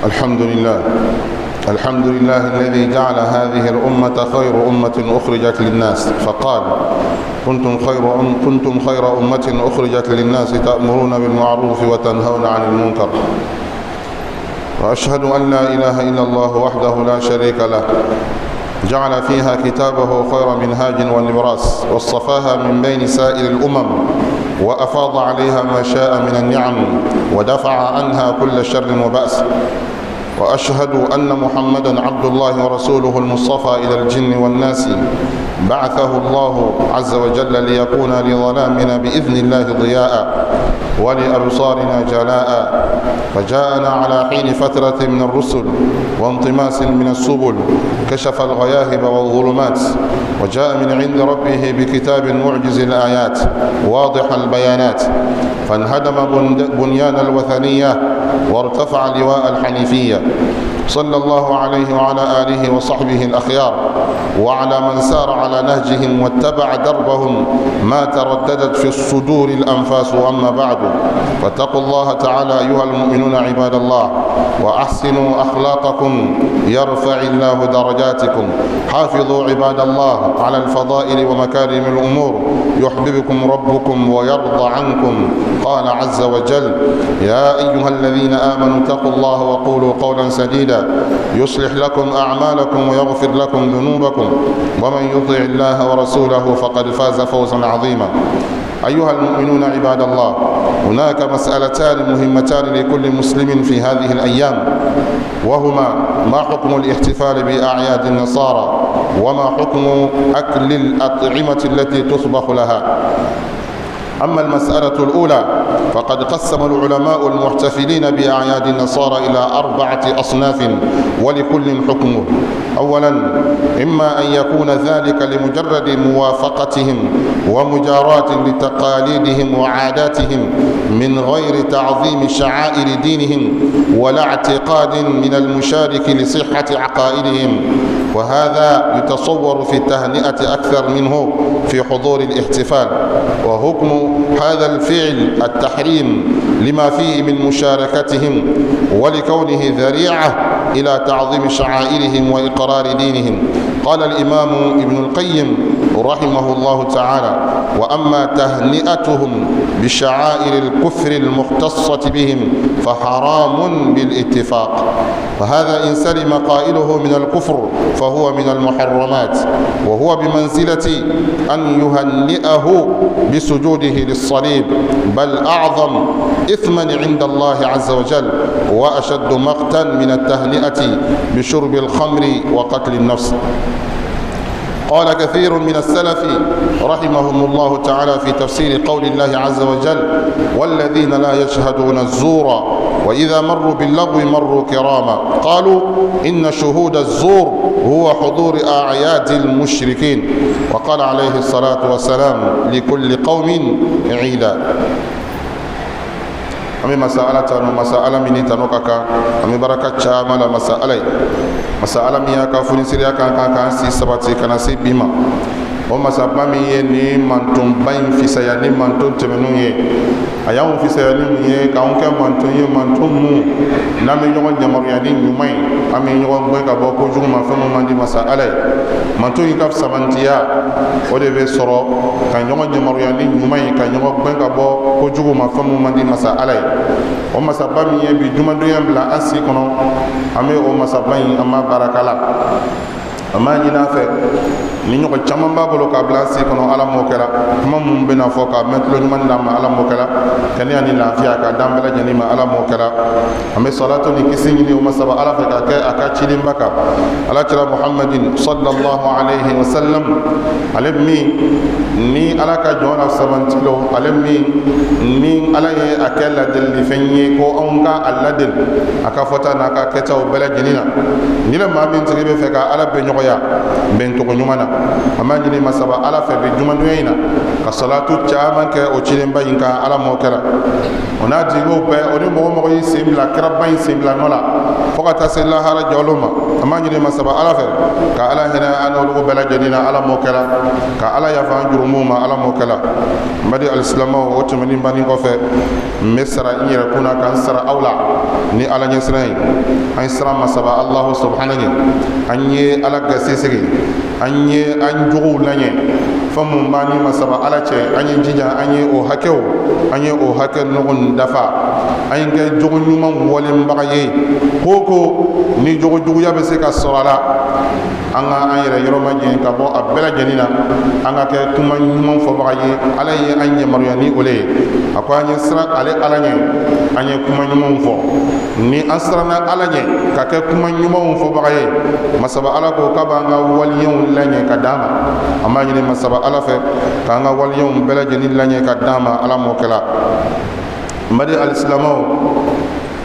الحمد لله، الحمد لله الذي جعل هذه الأمة خير أمة أخرجت للناس، فقال: كنتم خير أمة أخرجت للناس تأمرون بالمعروف وتنهون عن المنكر. وأشهد أن لا إله إلا الله وحده لا شريك له، جعل فيها كتابه خير منهاج ونبراس، واصطفاها من بين سائر الأمم، وأفاض عليها ما شاء من النعم، ودفع عنها كل شر وبأس. وأشهد أن محمدا عبد الله ورسوله المصطفى إلى الجن والناس، بعثه الله عز وجل ليكون لظلامنا بإذن الله ضياء ولأبصارنا جلاء. فجاءنا على حين فترة من الرسل وانطماس من السبل، كشف الغياهب والظلمات، وجاء من عند ربه بكتاب معجز الآيات واضح البيانات، فانهدم بنيان الوثنية وارتفع لواء الحنيفية. صلى الله عليه وعلى آله وصحبه الأخيار، وعلى من سار على نهجهم واتبع دربهم ما ترددت في الصدور الأنفاس. أما بعد، فاتقوا الله تعالى أيها المؤمنون عباد الله، وأحسنوا أخلاقكم يرفع الله درجاتكم. حافظوا عباد الله على الفضائل ومكارم الأمور يحببكم ربكم ويرضى عنكم. قال عز وجل: يا أيها الذين آمنوا اتقوا الله وقولوا قولا سديدا يصلح لكم أعمالكم ويغفر لكم ذنوبكم، ومن يطع الله ورسوله فقد فاز فوزا عظيما. أيها المؤمنون عباد الله، هناك مسألتان مهمتان لكل مسلم في هذه الأيام، وهما: ما حكم الاحتفال بأعياد النصارى، وما حكم أكل الأطعمة التي تطبخ لها؟ أما المسألة الأولى، فقد قسم العلماء المحتفلين بأعياد النصارى إلى 4 أصناف، ولكل حكمه. أولا، إما أن يكون ذلك لمجرد موافقتهم ومجاراة لتقاليدهم وعاداتهم من غير تعظيم شعائر دينهم ولا اعتقاد من المشارك لصحة عقائدهم، وهذا يتصور في التهنئة أكثر منه في حضور الاحتفال. وحكم هذا الفعل التحريم لما فيه من مشاركتهم ولكونه ذريعة إلى تعظيم شعائرهم وإقرار دينهم. قال الإمام ابن القيم رحمه الله تعالى: وأما تهنئتهم بشعائر الكفر المختصة بهم فحرام بالاتفاق، فهذا إن سلم قائله من الكفر فهو من المحرمات، وهو بمنزلة أن يهنئه بسجوده للصليب، بل أعظم إثما عند الله عز وجل وأشد مقتا من التهنئة بشرب الخمر وقتل النفس. قال كثير من السلف رحمهم الله تعالى في تفسير قول الله عز وجل: والذين لا يشهدون الزور وإذا مروا باللغو مروا كراما، قالوا إن شهود الزور هو حضور أعياد المشركين. وقال عليه الصلاة والسلام: لكل قوم عيدا. An bɛ masa Ala tanu, masa Ala min ni tanu ka kan. An bɛ baraka caman la masa Ala ye, masa Ala min y'a ka funisiriya kan kan k'an si sabati ka na se bi ma. O masaba min ye ni mantonba in fisaya ni manton tɛmɛnenw ye, a y'anw fisaya ni mun ye k'anw kɛ manton ye, manton mun n'an bɛ ɲɔgɔn yamaruya ni ɲuman ye, an bɛ ɲɔgɔn gɛn ka bɔ kojugu ma, fɛn min man di masa Ala ye. Manton in ka sabantiya o de bɛ sɔrɔ ka ɲɔgɔn yamaruya ni ɲuman ye, ka ɲɔgɔn gɛn ka bɔ kojugu ma, fɛn min man di masa Ala ye. O masaba min ye bi jumadonya bila an si kɔnɔ, an bɛ o masaba in, an b'a baraka la, an b'a ɲini a fɛ ni ɲɔgɔn caman b'a bolo k'a bila an sen kɔnɔ. Ala m'o kɛra kuma minnu bɛna fɔ k'a mɛn tulo ɲuman d'an ma, Ala m'o kɛra kɛnɛya ni lafiya k'a d'an bɛɛ lajɛlen ma, Ala m'o kɛra. An bɛ salatu ni kisi ɲini o masaba Ala fɛ k'a kɛ a ka cidenba kan, Ala kira Muhammadin sallallahu alayhi wa sallam, ale min ni Ala ka jɔn na sabantilo, ale min ni Ala ye a kɛ ladelifɛn ye ko anw ka a ladeli a ka fɔta n'a ka kɛtaw bɛɛ lajɛlen na. Ni le maa min tigi bɛ fɛ ka Ala bɛn ɲɔgɔnya bɛncogo ɲuman na, an b'a ɲini masaba Ala fɛ bi jumadonya in na ka salatu caman kɛ o cidenba in kan, Ala m'o kɛra. O n'a jigiw bɛɛ, o ni mɔgɔ mɔgɔ y'i sen bila kiraba in sen bila nɔ la. fo ka taa se lahara jɔlon ma. An b'a ɲini Masaba Ala fɛ ka Ala hinɛ an n'olu bɛɛ lajɛlen na, Ala m'o kɛla, ka Ala yafa an jurumuw ma, Ala m'o kɛla. N baden alisilamɛw, o tɛmɛnin banni kɔfɛ, n bɛ sara n yɛrɛ kun na ka n sara aw la ni Ala ɲɛsiran ye. An ye siran Masaba Alahu subahana ɲɛ, an ye Ala gasi sigi, an ye an jogow laɲɛ. Fɛn mun b'an ni Masaba Ala cɛ, an ye jija, an ye o hakɛw, an ye o hakɛ nɔgɔ dafa, an ye kɛ jogo ɲuman walenbaga ye. Ko ko ni jogo juguya bɛ se ka sɔrɔ a la, an ka an yɛrɛ yɔrɔ majanya ka bɔ a bɛɛ lajɛlen na, an ka kɛ kuma ɲuman fɔbaga ye. Ala ye an yamaruya ni o le ye. A ko an ye siran ale Ala ɲɛ, an ye kuma ɲumanw fɔ. Ni an siranna Ala ɲɛ ka kɛ kuma ɲumanw fɔbaga ye, Masaba Ala ko k'a b'an ka waleyaw laɲɛ ka d'an ma. An b'a ɲini Masaba Ala fɛ k'an ka waleyaw bɛɛ lajɛlen laɲɛ ka d'an ma, Ala m'o kɛla. N baden alisilamɛw,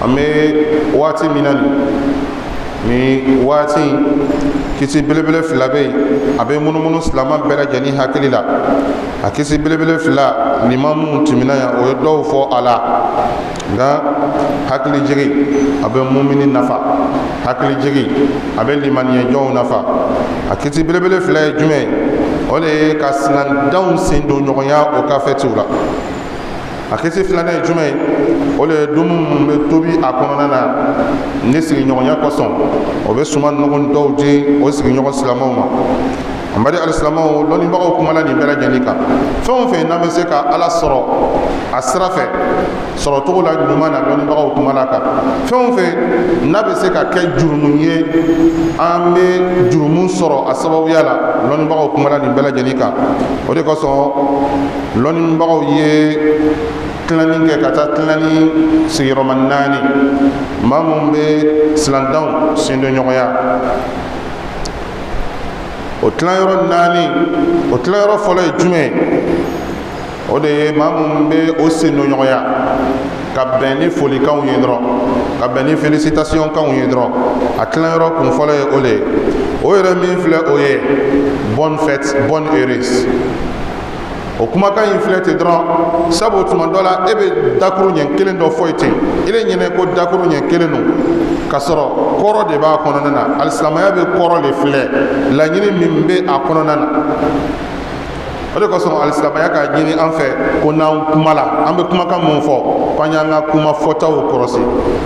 an bɛ waati min na nin waati in, kisi belebele fila bɛ yen, a bɛ munumunu silama bɛɛ lajɛlen hakili la. A kisi belebele fila, limamu tɛmɛna yan, o ye dɔw fɔ a la. Nka hakili jigin, a bɛ mumini nafa, hakili jigin, a bɛ limaniyajɔnw nafa. A kisi belebele fila ye jumɛn ye? O de ye ka silandanw sen don ɲɔgɔnya o ka fɛtiw la. A kisi filanan ye jumɛn ye? O de ye dumuni min bɛ tobi a kɔnɔna na ni sigiɲɔgɔnya kosɔn, o bɛ suman nɔgɔn dɔw di o sigiɲɔgɔn silamɛw ma. An baden alisilamɛw, lɔnnibagaw kumala nin bɛɛ lajɛlen kan. Fɛn o fɛn n'an bɛ se ka Ala sɔrɔ a sira fɛ sɔrɔcogo la ɲuman na, lɔnnibagaw kumala a kan. Fɛn o fɛn n'a bɛ se ka kɛ jurumu ye, an bɛ jurumu sɔrɔ a sababuya la, lɔnnibagaw kumala nin bɛɛ lajɛlen kan. O de kosɔn lɔnnibagaw ye tilanni kɛ ka taa tilanni sigiyɔrɔma naani. Maa minnu bɛ silandanw sendonɲɔgɔnya, o tilayɔrɔ naani, o tilayɔrɔ fɔlɔ ye jumɛn ye? O de ye maa minnu bɛ o sendonɲɔgɔnya ka bɛn ni folikanw ye dɔrɔn, ka bɛn ni félicitation kanw ye dɔrɔn. A tilayɔrɔ kun fɔlɔ ye o de ye. O yɛrɛ min filɛ, o ye bonne fête, bonne heureuse. O kumakan in filɛ ten dɔrɔn, sabu tuma dɔ la e bɛ dakuru ɲɛ kelen dɔ fɔ ye ten, i bɛ ɲinɛ ko dakuru ɲɛ kelen don, k'a sɔrɔ kɔrɔ de b'a kɔnɔna na. Alisilamaya bɛ kɔrɔ de filɛ, laɲini min bɛ a kɔnɔna na. O de kosɔn alisilamaya k'a ɲini an fɛ ko n'an kuma la, an bɛ kumakan mun fɔ, k'an y'an ka kuma fɔtaw kɔlɔsi.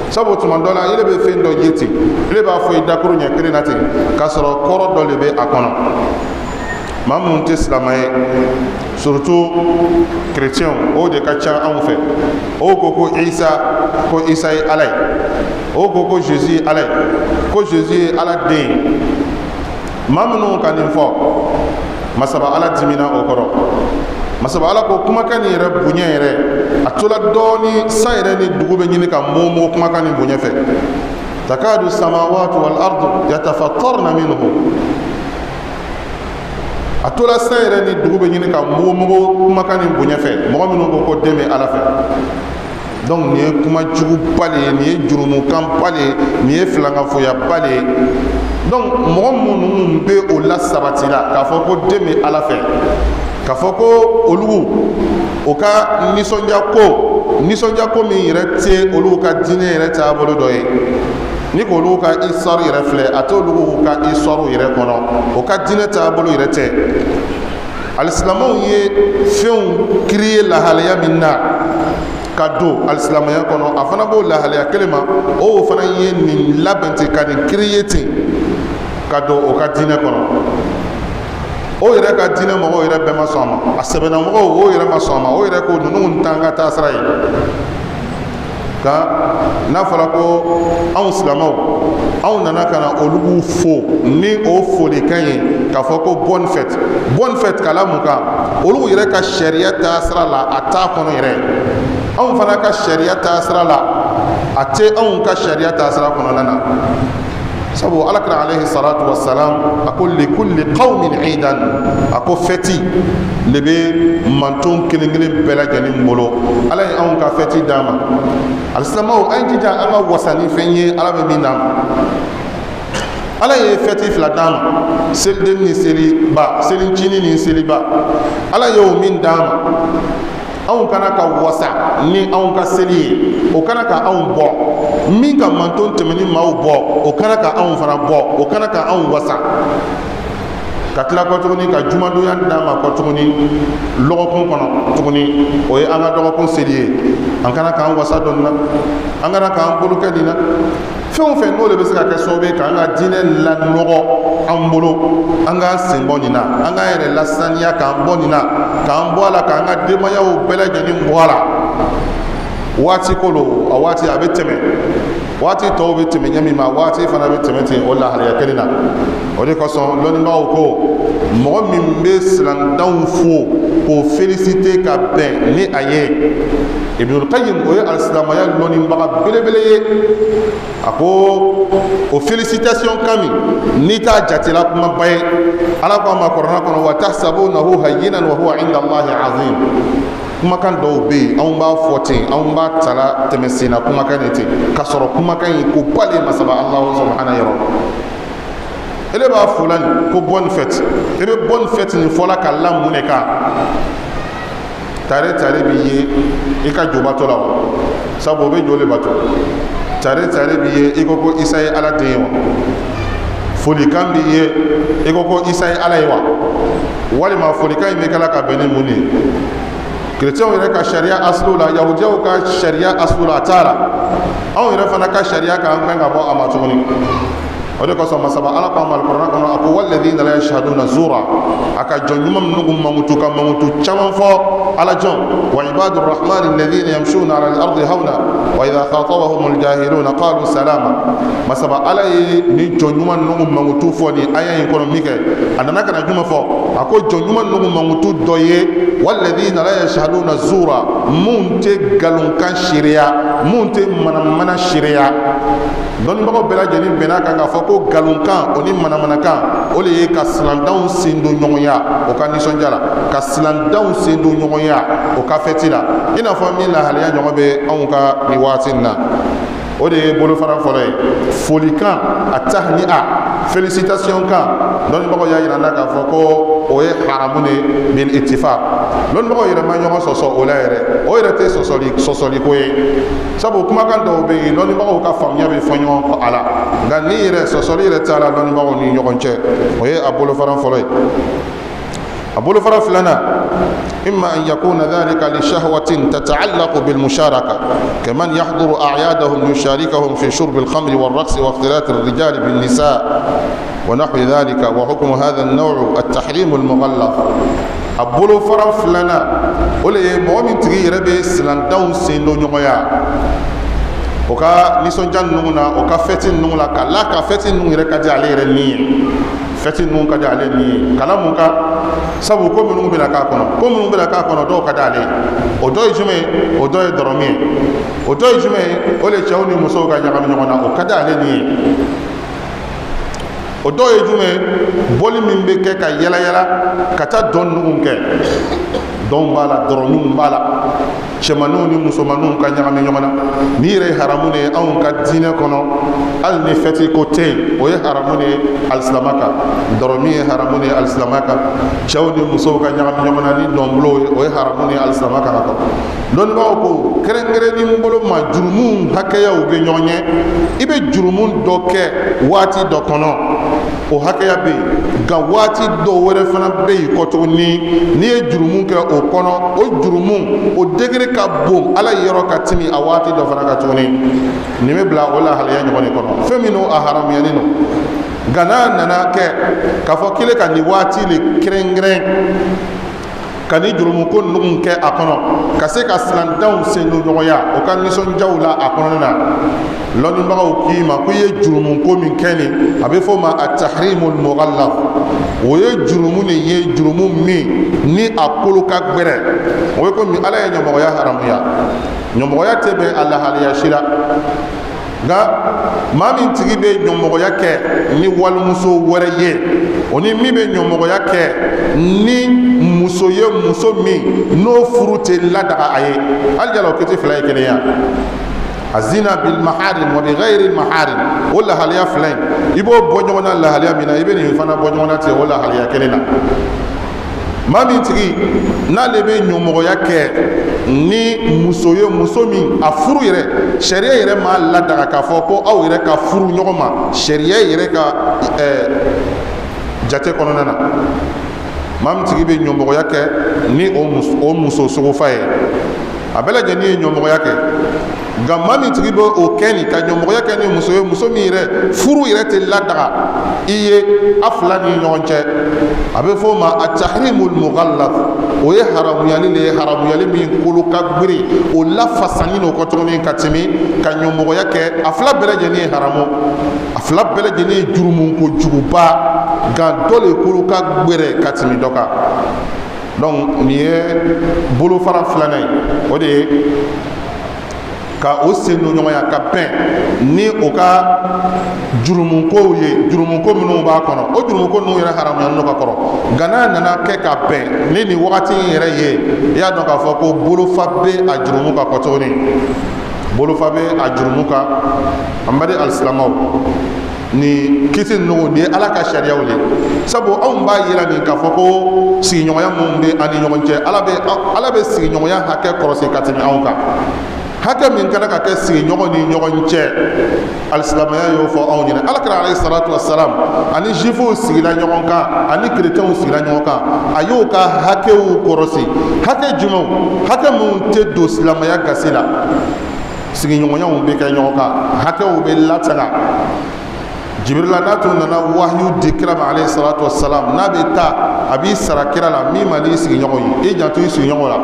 Sabu tuma dɔ la ile bɛ fɛn dɔ ye ten, ile b'a fɔ i dakuru ɲɛ kelen na ten, k'a sɔrɔ kɔrɔ dɔ de bɛ a kɔnɔ. Maa minnu tɛ silamɛ ye, surtout chrétien, o de ka ca anw fɛ. O ko ko Isa, ko Isa ye Ala ye. O ko ko Jésus ye Ala ye, ko Jésus ye Ala den ye. Maa minnu ka nin fɔ, Masaba Ala dimina o kɔrɔ. Masaba Ala ko kumakan nin yɛrɛ bonya yɛrɛ, a tola dɔɔni, san yɛrɛ ni dugu bɛ ɲini ka mɔmɔ kumakan nin bonya fɛ. Takadu samawatu wal ardu yatafattarna minhu. A tola san yɛrɛ ni dugu bɛ ɲini ka mugumugu kumakan nin bonya fɛ, mɔgɔ minnu ko ko den bɛ Ala fɛ. Donc nin ye kuma juguba de ye, nin ye jurumukanba de ye, nin ye filankafoyaba de ye. Donc mɔgɔ minnu bɛ o la sabati la k'a fɔ ko den bɛ Ala fɛ, k'a fɔ ko olu o ka nisɔndiya ko, nisɔndiya ko min yɛrɛ tɛ olu ka diinɛ yɛrɛ taabolo dɔ ye, ni k'olu ka histoire yɛrɛ filɛ, a t'olu ka histoire yɛrɛ kɔnɔ, o ka diinɛ taabolo yɛrɛ tɛ. Alisilamɛw ye fɛnw créer lahalaya min na ka don alisilamɛya kɔnɔ, a fana b'o lahalaya kelen ma. O fana ye nin labɛn ten, ka nin créer ten ka don o ka diinɛ kɔnɔ. O yɛrɛ ka diinɛ mɔgɔw yɛrɛ bɛɛ ma sɔn a ma, a sɛbɛnna mɔgɔw o yɛrɛ ma sɔn a ma. O yɛrɛ ko ninnu t'an ka taasira ye. Nka n'a fɔra ko anw silamɛw, anw nana ka na olu fo ni o folikan ye k'a fɔ ko bonne fête, bonne fête, k'a la mun kan? Olu yɛrɛ ka sariya taasira la, a t'a kɔnɔ yɛrɛ. Anw fana ka sariya taasira la, a tɛ anw ka sariya taasira kɔnɔna na. Sabu Alakira alayhi salatu wasalam a ko likulli qawmin iidan, a ko fɛti le bɛ manton kelen kelen bɛɛ lajɛlen bolo. Ala ye anw ka fɛti d'an ma. Alisilamɛw, an jija an ka wasa ni fɛn ye Ala bɛ min d'an ma. Ala ye fɛti fila d'an ma, seliden ni seliba, selincinin ni seliba. Ala ye o min d'an ma. Anw kana ka wasa ni anw ka seli ye, o kana ka anw bɔ. Min ka manton tɛmɛni maaw bɔ, o kana ka anw fana bɔ, o kana ka anw wasa. Ka tila kɔ tuguni ka jumadonya d'an ma kɔ tuguni lɔgɔkun kɔnɔ tuguni, o ye an ka dɔgɔkun seli ye. An kana k'an wasa dɔn na, an kana k'an bolo kɛ nin na. Fɛn o fɛn n'o de bɛ se ka kɛ sababu ye k'an ka diinɛ lanɔgɔ an bolo, an k'an sen bɔ nin na, an k'an yɛrɛ lasaniya k'an bɔ nin na, k'an bɔ a la, k'an ka denbayaw bɛɛ lajɛlen bɔ a la. Waati ko lo, a waati a bɛ tɛmɛ, waati tɔw bɛ tɛmɛ ɲɛ min ma, waati fana bɛ tɛmɛ ten o lahalaya kelen na. O de kosɔn lɔnnibaaw ko mɔgɔ min bɛ silandanw fo k'o féliciter ka bɛn ni a ye, Ibnul Qayyim, o ye alisilamaya lɔnnibaga belebele ye, a ko o félicitation kan min n'i t'a jatela kumaba ye, Ala ko a ma Kuranɛ kɔnɔ: wa tahsabunahu hayyinan wa huwa inda Allahi azim. Kumakan dɔw bɛ yen, anw b'a fɔ ten, anw b'a tala tɛmɛ sen na kumakan de ten, k'a sɔrɔ kumakan in ko ba le masaba Alahu subahana yɔrɔ. Ele b'a fɔ la nin ko bonne fête, i bɛ bonne fête nin fɔla ka la mun de kan? Tare tare b'i ye i ka jo bato la wa? Sabu o bɛ jo le bato. Tare tare b'i ye i ko ko Isa ye Ala den ye wa? Folikan b'i ye i ko ko Isa ye Ala ye wa? Walima folikan in bɛ kɛla ka bɛn ni mun de ye? Kerecɛnw yɛrɛ ka sariya asulu la, yahudiyaw ka sariya asulu la, a t'a la. Anw yɛrɛ fana ka sariya k'an gɛn ka bɔ a ma tuguni. O de kosɔn masaba Ala ko a ma Alikuranɛ kɔnɔ, a ko: walladina la yashhaduna zura. A ka jɔn ɲuman minnu kun mankutu ka mankutu caman fɔ Ala jɔn: wa ibadu rahmani alladhina yamshuna ala al-ardi hawna wa idha khatabahum al-jahiluna qalu salama. Masaba Ala ye ni jɔn ɲuman ninnu kun mankutu fɔ nin aya in kɔnɔ min kɛ, a nana ka na jumɛn fɔ? A ko jɔn ɲuman ninnu mankutu dɔ ye walladhina la yashhaduna zura, mun tɛ nkalonkan seereya, mun tɛ manamana seereya. Dɔnnibagaw bɛɛ lajɛlen bɛnna kan k'a fɔ ko nkalonkan o ni manamanakan, o de ye ka silandanw sen don ɲɔgɔnya o ka nisɔndiya la, ka silandanw sen don ɲɔgɔnya o ka fɛti la, i n'a fɔ min lahalaya ɲɔgɔn bɛ anw ka nin waati in na. O de ye bolofara fɔlɔ ye, folikan, a tahni'a, félicitation kan. Dɔnnibagaw y'a yira n na k'a fɔ ko o ye haramu de bil ittifaq. Lɔnnibagaw yɛrɛ ma ɲɔgɔn sɔsɔ o la yɛrɛ, o yɛrɛ tɛ sɔsɔli sɔsɔli ko ye, sabu kumakan dɔw bɛ yen, lɔnnibagaw ka faamuya bɛ fɔ ɲɔgɔn kɔ a la, nka ni yɛrɛ sɔsɔli yɛrɛ t'a la lɔnnibagaw ni ɲɔgɔn cɛ. O ye a bolofara fɔlɔ ye. A bolofara filanan: إما أن يكون ذلك لشهوة تتعلق بالمشاركة، كمن يحضر أعيادهم يشاركهم في شرب الخمر والرقص واختلاط الرجال بالنساء ونحو ذلك. وحكم هذا النوع التحريم المغلظ. A bolofara filanan, o le ye mɔgɔ min tigi yɛrɛ bɛ silandanw sen don ɲɔgɔnya o ka nisɔndiya ninnu na, o ka fɛti ninnu la, ka la ka fɛti ninnu yɛrɛ ka di ale yɛrɛ ni ye. Fɛti ninnu ka di ale ni ye kala mun kan? Sabu ko minnu bɛna k'a kɔnɔ, ko minnu bɛna k'a kɔnɔ, dɔw ka di ale ye. O dɔ ye jumɛn ye? O dɔ ye dɔrɔmi ye. O dɔ ye jumɛn ye? O le cɛw ni musow ka ɲagami ɲɔgɔn na, o ka di ale ni ye. O dɔw ye jumɛn ye? Bɔli min bɛ kɛ ka yala yala ka taa dɔn ninnu kɛ, dɔnw b'a la, dɔrɔninw b'a la, cɛmaninw ni musomaninw ka ɲagami ɲɔgɔn na. Nin yɛrɛ ye haramu de ye anw ka diinɛ kɔnɔ. Hali ni fɛti ko tɛ yen, o ye haramu de ye alisilama kan. Dɔrɔmi ye haramu de ye alisilama kan. Cɛw ni musow ka ɲagami ɲɔgɔn na ni dɔnbulow ye, o ye haramu de ye alisilama kan. Ka kɔrɔ, dɔnnibagaw ko kɛrɛnkɛrɛnni bolo ma, jurumu hakɛyaw bɛ ɲɔgɔn ɲɛ. I bɛ jurumu dɔ kɛ waati dɔ kɔnɔ, o hakɛya bɛ yen, nka waati dɔ wɛrɛ fana bɛ yen kɔ tuguni, n'i ye jurumu kɛ o kɔnɔ, o jurumu o degré ka bon Ala yɔrɔ ka timi a waati dɔ fana kan tuguni. Nin bɛ bila o lahalaya ɲɔgɔn de kɔnɔ, fɛn min a haramuyalen don, nka n'a nana kɛ k'a fɔ kelen ka nin waati le kɛrɛnkɛrɛn ka ni jurumuko ninnu kɛ a kɔnɔ, ka se ka silantanw sen don ɲɔgɔnya o ka nisɔndiyaw la a kɔnɔna na, lɔnnibagaw k'i ma ko i ye jurumuko min kɛ nin, a bɛ fɔ o ma atahrimul mughallaf. O ye jurumu de ye, jurumu min ni a kolo ka gbɛrɛ. O ye komi Ala ye ɲɔmɔgɔya haramuya. Ɲɔmɔgɔya tɛ bɛn a lahalaya si la, nka maa min tigi bɛ ɲɔmɔgɔya kɛ ni walimuso wɛrɛ ye, o ni min bɛ ɲɔmɔgɔya kɛ ni muso ye, muso min n'o furu tɛ ladaga a ye, hali jala o kiti fila ye kelen ye. Azina bil maharim wa bi ghayri maharim, o lahalaya fila in, i b'o bɔ ɲɔgɔn na lahalaya min na, i bɛ nin fana bɔ ɲɔgɔn na ten o lahalaya kelen na. Maa min tigi n'ale bɛ ɲɔmɔgɔya kɛ ni muso ye, muso min a furu yɛrɛ sariya yɛrɛ m'a ladaga k'a fɔ ko aw yɛrɛ ka furu ɲɔgɔn ma sariya yɛrɛ ka jate kɔnɔna na, maa min tigi bɛ ɲɔmɔgɔya kɛ ni o muso sogofa ye, a bɛɛ lajɛlen ye ɲɔmɔgɔya kɛ. Nka maa min tigi bɛ o kɛ nin ka ɲɔmɔgɔya kɛ ni muso ye, muso min yɛrɛ furu yɛrɛ tɛ ladaga i ye a fila ni ɲɔgɔn cɛ, a bɛ fɔ o ma atahrimul mughallaf. O ye haramuyali le ye, haramuyali min kolo ka gbiri, o lafasani n'o kɔ tuguni ka tɛmɛ ka ɲɔmɔgɔya kɛ. A fila bɛɛ lajɛlen ye haramu, a fila bɛɛ lajɛlen ye jurumu kojuguba, nka dɔ le kolo ka gbɛrɛ ka tɛmɛ dɔ kan. Donc nin ye bolofara filanan ye, o de ye ka o sen don ɲɔgɔnya ka bɛn ni o ka jurumukow ye, jurumuko minnu b'a kɔnɔ, o jurumuko ninnu yɛrɛ haramuyalen don ka kɔrɔ. Nka n'a nana kɛ ka bɛn ni nin wagati in yɛrɛ ye, i y'a dɔn k'a fɔ ko bolofa bɛ a jurumu kan kɔ tuguni, bolofa bɛ a jurumu kan. An baden alisilamɛw, nin kiti ninnu, nin ye Ala ka sariyaw de ye. Sabu anw b'a yira nin k'a fɔ ko sigiɲɔgɔnya minnu bɛ an ni ɲɔgɔn cɛ, Ala bɛ sigiɲɔgɔnya hakɛ kɔrɔsi ka tɛmɛ anw kan. Hakɛ min kana ka kɛ sigiɲɔgɔn ni ɲɔgɔn cɛ, alisilamɛya y'o fɔ anw ɲɛna. Ala kira alayhi salatu wasalam ani zifuw sigila ɲɔgɔn kan, ani kerecɛnw sigila ɲɔgɔn kan, a y'o ka hakɛw kɔrɔsi. Hakɛ jumɛnw? Hakɛ minnu tɛ don silamɛya gasi la, sigiɲɔgɔnyaw bɛ kɛ ɲɔgɔn kan, hakɛw bɛ latanga. Jibirila n'a tun nana wahiyu di kira ma alayhi salatu wasalam, n'a bɛ taa a b'i sara kira la min man di i sigiɲɔgɔn ye, i janto i sigiɲɔgɔn la.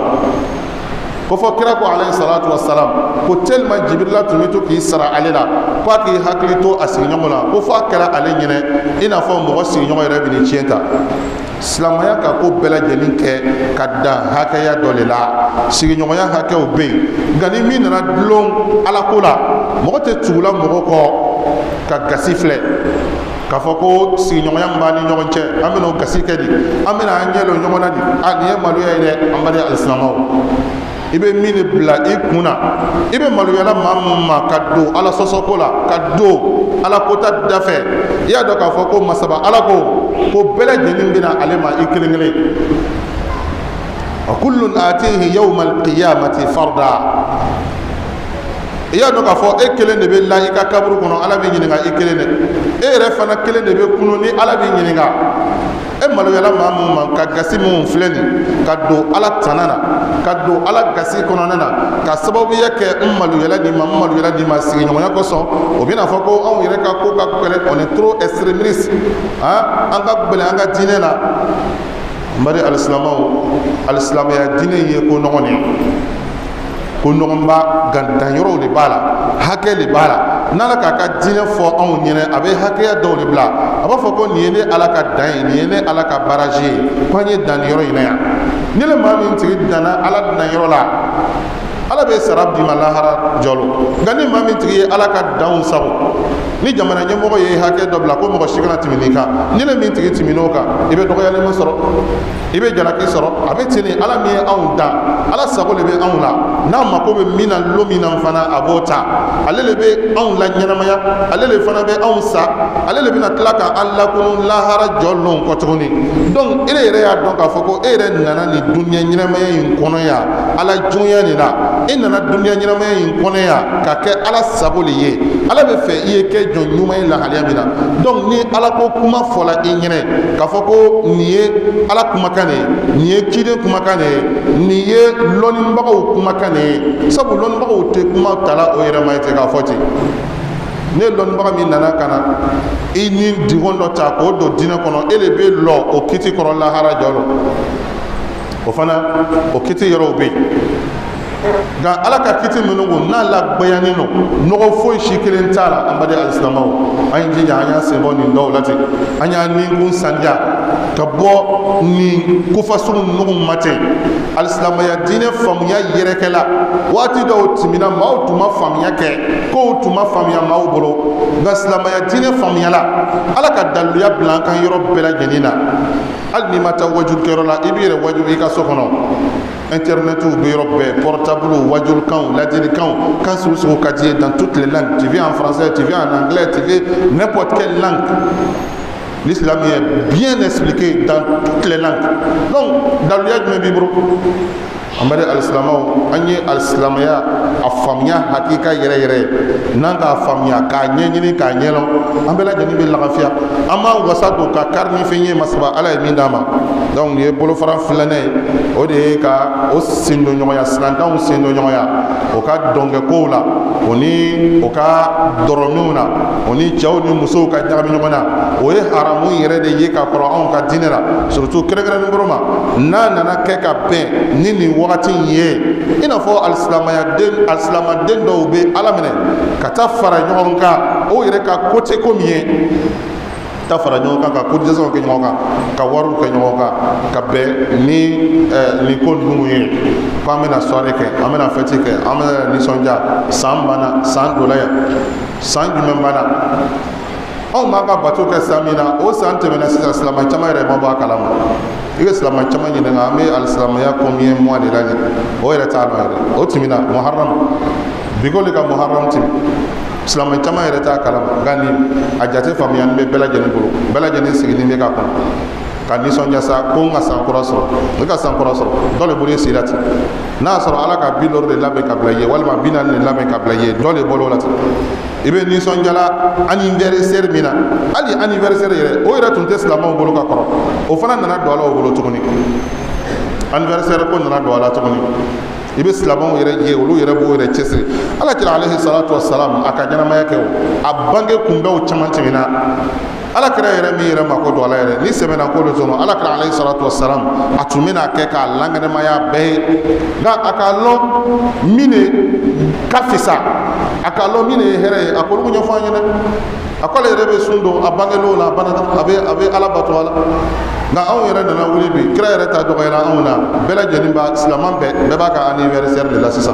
Ko fɔ kira ko alayhi salatu wasalam ko tellement Jibirila tun bɛ to k'i sara ale la ko a k'i hakili to a sigiɲɔgɔn la, ko fɔ a kɛra ale ɲɛnɛ i n'a fɔ mɔgɔ sigiɲɔgɔn yɛrɛ bɛ nin tiɲɛ ta. Silamɛya ka ko bɛɛ lajɛlen kɛ ka dan hakɛya dɔ de la, sigiɲɔgɔnya hakɛw bɛ yen. Nka ni min nana dulon Ala ko la, mɔgɔ tɛ tugula mɔgɔ kɔ ka gasi filɛ k'a fɔ ko sigiɲɔgɔnya min b'an ni ɲɔgɔn cɛ, an bɛna o gasi kɛ di, an bɛna an ɲɛ don ɲɔgɔn na di. A nin ye maloya ye dɛ. An baden alisilamɛw, i bɛ min de bila i kun na, i bɛ maloyala maa min ma ka don Ala sɔsɔko la, ka don Ala kota da fɛ, i y'a dɔn k'a fɔ ko masaba Ala ko ko bɛɛ lajɛlen bɛna ale ma i kelen kelen. Wa kullun atihi yawma alqiyamati farda. I y'a dɔn k'a fɔ e kelen de bɛ la i ka kaburu kɔnɔ, Ala bɛ ɲininka i kelen de. E yɛrɛ fana kelen de bɛ kunu ni Ala bɛ ɲininka. E maloyala maa min ma ka gasi minnu filɛ nin ka don Ala tana na, ka don Ala gasi kɔnɔna na, ka sababuya kɛ n maloyala nin ma, n maloyala nin ma sigiɲɔgɔnya kosɔn, o bɛna fɔ ko anw yɛrɛ ka ko ka gɛlɛn, on est trop extrémiste, han, an ka gɛlɛn an ka diinɛ na. N baden alisilamɛw, alisilamɛya diinɛ ye ko nɔgɔn de ye, ko nɔgɔnba, danyɔrɔw de b'a la, hakɛ de b'a la. N'Ala k'a ka diinɛ fɔ anw ɲɛnɛ, a bɛ hakɛya dɔw de bila, a b'a fɔ ko nin ye ne Ala ka dan ye, nin ye ne Ala ka baraji ye, ko an ye dan nin yɔrɔ in na yan. Ni le maa min tigi danna Ala danyɔrɔ la, Ala bɛ sara d'i ma lahara jɔlo. Nka ni maa min tigi ye Ala ka danw sago, ni jamana ɲɛmɔgɔ ye hakɛ dɔ bila ko mɔgɔ si kana tɛmɛ nin kan, ni le min tigi tɛmɛn'o kan, i bɛ dɔgɔyalima sɔrɔ, i bɛ jalaki sɔrɔ. A bɛ ten de. Ala min ye anw dan, Ala sago de bɛ anw la. N'a mako bɛ min na lon min na fana, a b'o ta. Ale de bɛ anw la ɲɛnamaya, ale de fana bɛ anw sa, ale de bɛna tila ka an lakunu lahara jɔ lon kɔ tuguni. Donc e yɛrɛ y'a dɔn k'a fɔ ko e yɛrɛ nana nin dunuya ɲɛnamaya in kɔnɔ yan Ala jɔnya de la. E nana dunuya ɲɛnamaya in kɔnɔ yan ka kɛ Ala sago de ye. Ala bɛ fɛ i ye kɛ jɔn ɲuman ye lahalaya min na. Donc ni Ala ko kuma fɔla i ɲɛnɛ k'a fɔ ko nin ye Ala kumakan de ye, nin ye ciden kumakan de ye, nin ye lɔnnibagaw kumakan de ye, sabu lɔnnibagaw tɛ kuma tala o yɛrɛ ma ye ten k'a fɔ ten. Ne lɔnnibaga min nana ka na i ni digon dɔ ta k'o don diinɛ kɔnɔ, e de bɛ lɔ o kiti kɔrɔ lahara jɔ lɔ. O fana o kiti yɔrɔw bɛ yen. Nka Ala ka kiti minnu ko n'a lagbɛyanen don, nɔgɔ foyi si kelen t'a la. An baden alisilamɛw, an ye jija, an y'an sen bɔ nin dɔw la ten, an y'an ninkun saniya ka bɔ nin kofasugu ninnu ma ten. Alisilamɛya diinɛ faamuya yɛrɛkɛla waati dɔw tɛmɛna, maaw tun ma faamuya kɛ, kow tun ma faamuya maaw bolo. Nka silamɛya diinɛ faamuyala, Ala ka daliluya bila an kan yɔrɔ bɛɛ lajɛlen na. Hali n'i ma taa wajulikɛyɔrɔ la, i b'i yɛrɛ wajuli i ka so kɔnɔ. Internetw bɛ yɔrɔ bɛɛ, portable, wajulikanw, ladilikanw, kan sugu sugu ka di ye, dans toutes les langues. Tu veux en français, tu veux en anglais, tu veux n'importe quelle langue. L'islam est bien expliqué dans toutes les langues. Donc daluya jumɛn b'i bolo? An bɛ alisilamɛw, an ye alisilamɛya a faamuya hakika yɛrɛ yɛrɛ n'an k'a faamuya, k'a ɲɛɲini, k'a ɲɛlɔn, an bɛɛ lajɛlen bɛ lafiya. An b'an wasa don ka kari ni fɛn ye masaba Ala ye min d'an ma. Donc nin ye bolofara filanan ye, o de ye ka o sendon ɲɔgɔnya, silantanw sendon ɲɔgɔnya o ka dɔnkɛ kow la, o ni o ka dɔrɔninw na, o ni cɛw ni musow ka ɲagami ɲɔgɔn na. O ye haramu yɛrɛ de ye ka kɔrɔ anw ka diinɛ la, surtout kɛrɛnkɛrɛnnen bolo ma n'a nana kɛ ka bɛn ni nin wagati in ye, i n'a fɔ alisilamayanden, alisilamanden dɔw bɛ Ala minɛ ka taa fara ɲɔgɔn kan, o yɛrɛ ka ko tɛ ko min ye, ta fara ɲɔgɔn kan ka cotisation kɛ ɲɔgɔn kan, ka wariw kɛ ɲɔgɔn kan, ka bɛn ni nin ko ninnu ye, ko an bɛna soirée kɛ, an bɛna fête kɛ, an bɛna nisɔndiya, san banna, san donna yan. San jumɛn banna? Anw b'an ka bato kɛ san min na, o san tɛmɛna sisan. Silamɛ caman yɛrɛ ma bɔ a kalama. I bɛ silamɛ caman ɲininka, an bɛ alisilamɛya combien mois de la nin? O yɛrɛ t'a dɔn yɛrɛ. O tɛmɛna Muharram, bigoli ka Muharram tɛmɛ, silamɛ caman yɛrɛ t'a kalama. Nka nin a jate faamuyani bɛ bɛɛ lajɛlen bolo, bɛɛ lajɛlen sigilen bɛ k'a kɔnɔ ka nisɔndiya sa ko n ka san kura sɔrɔ, ne ka san kura sɔrɔ. Dɔ le bolo ye sira ten, n'a y'a sɔrɔ Ala ka 50 de labɛn ka bila i ye, walima 40 de labɛn ka bila i ye, dɔ le bolo o la ten. I bɛ nisɔndiyala anniversaire min na, hali anniversaire yɛrɛ, o yɛrɛ tun tɛ silamɛw bolo ka kɔrɔ, o fana nana don a la o bolo tuguni. Anniversaire ko nana don a la tuguni. I bɛ silamɛw yɛrɛ ye, olu yɛrɛ b'o yɛrɛ cɛsiri. Ala kira alayhi salatu wasalam, a ka ɲɛnamaya kɛ, o a bange kunbɛnw caman tɛmɛna. Ala kira yɛrɛ min yɛrɛ mako don ala yɛrɛ ni sɛbɛnna ko de sɔnɔ, ala kira alayhi salatu wasalam, a tun bɛna kɛ k'a lankɛnɛmaya bɛɛ ye, nka a k'a lɔn min de ka fisa, a k'a lɔn min de ye hɛrɛ ye, a k'olu ɲɛfɔ an ɲɛna. A k'ale yɛrɛ bɛ sun don a bangelonw la, a banna, a bɛ Ala bato a la. Nka anw yɛrɛ nana wuli bi, kira yɛrɛ ta dɔgɔyara anw na. Bɛɛ lajɛlen b'a, silamɛ bɛɛ, bɛɛ b'a ka anniversaire de la sisan,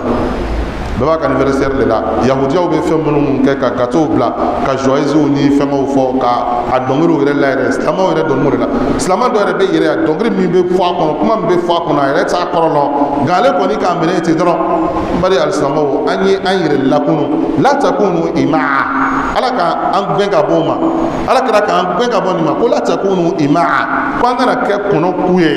bɛɛ b'a ka anniversaire de la. Yahudiyaw bɛ fɛn minnu kɛ, ka gâteau bila, ka joyeuses ni fɛngɛw fɔ, ka a dɔnkiliw yɛrɛ la yɛrɛ, silamɛw yɛrɛ dɔnniw de la. Silamɛ dɔw yɛrɛ bɛ yɛrɛ, a dɔnkili min bɛ fɔ a kɔnɔ, kuma min bɛ fɔ a kɔnɔ, a yɛrɛ t'a kɔrɔ lɔn, nka ale kɔni k'a minɛ ten dɔrɔn. N bari alisilamɛw, an ye an yɛrɛ lakunu, la takunu imaa. Ala ka an gɛn ka bɔ o ma, Ala kɛra k'an gɛn ka bɔ nin ma ko la takunu imaa, ko an kana kɛ kɔnɔ ku ye.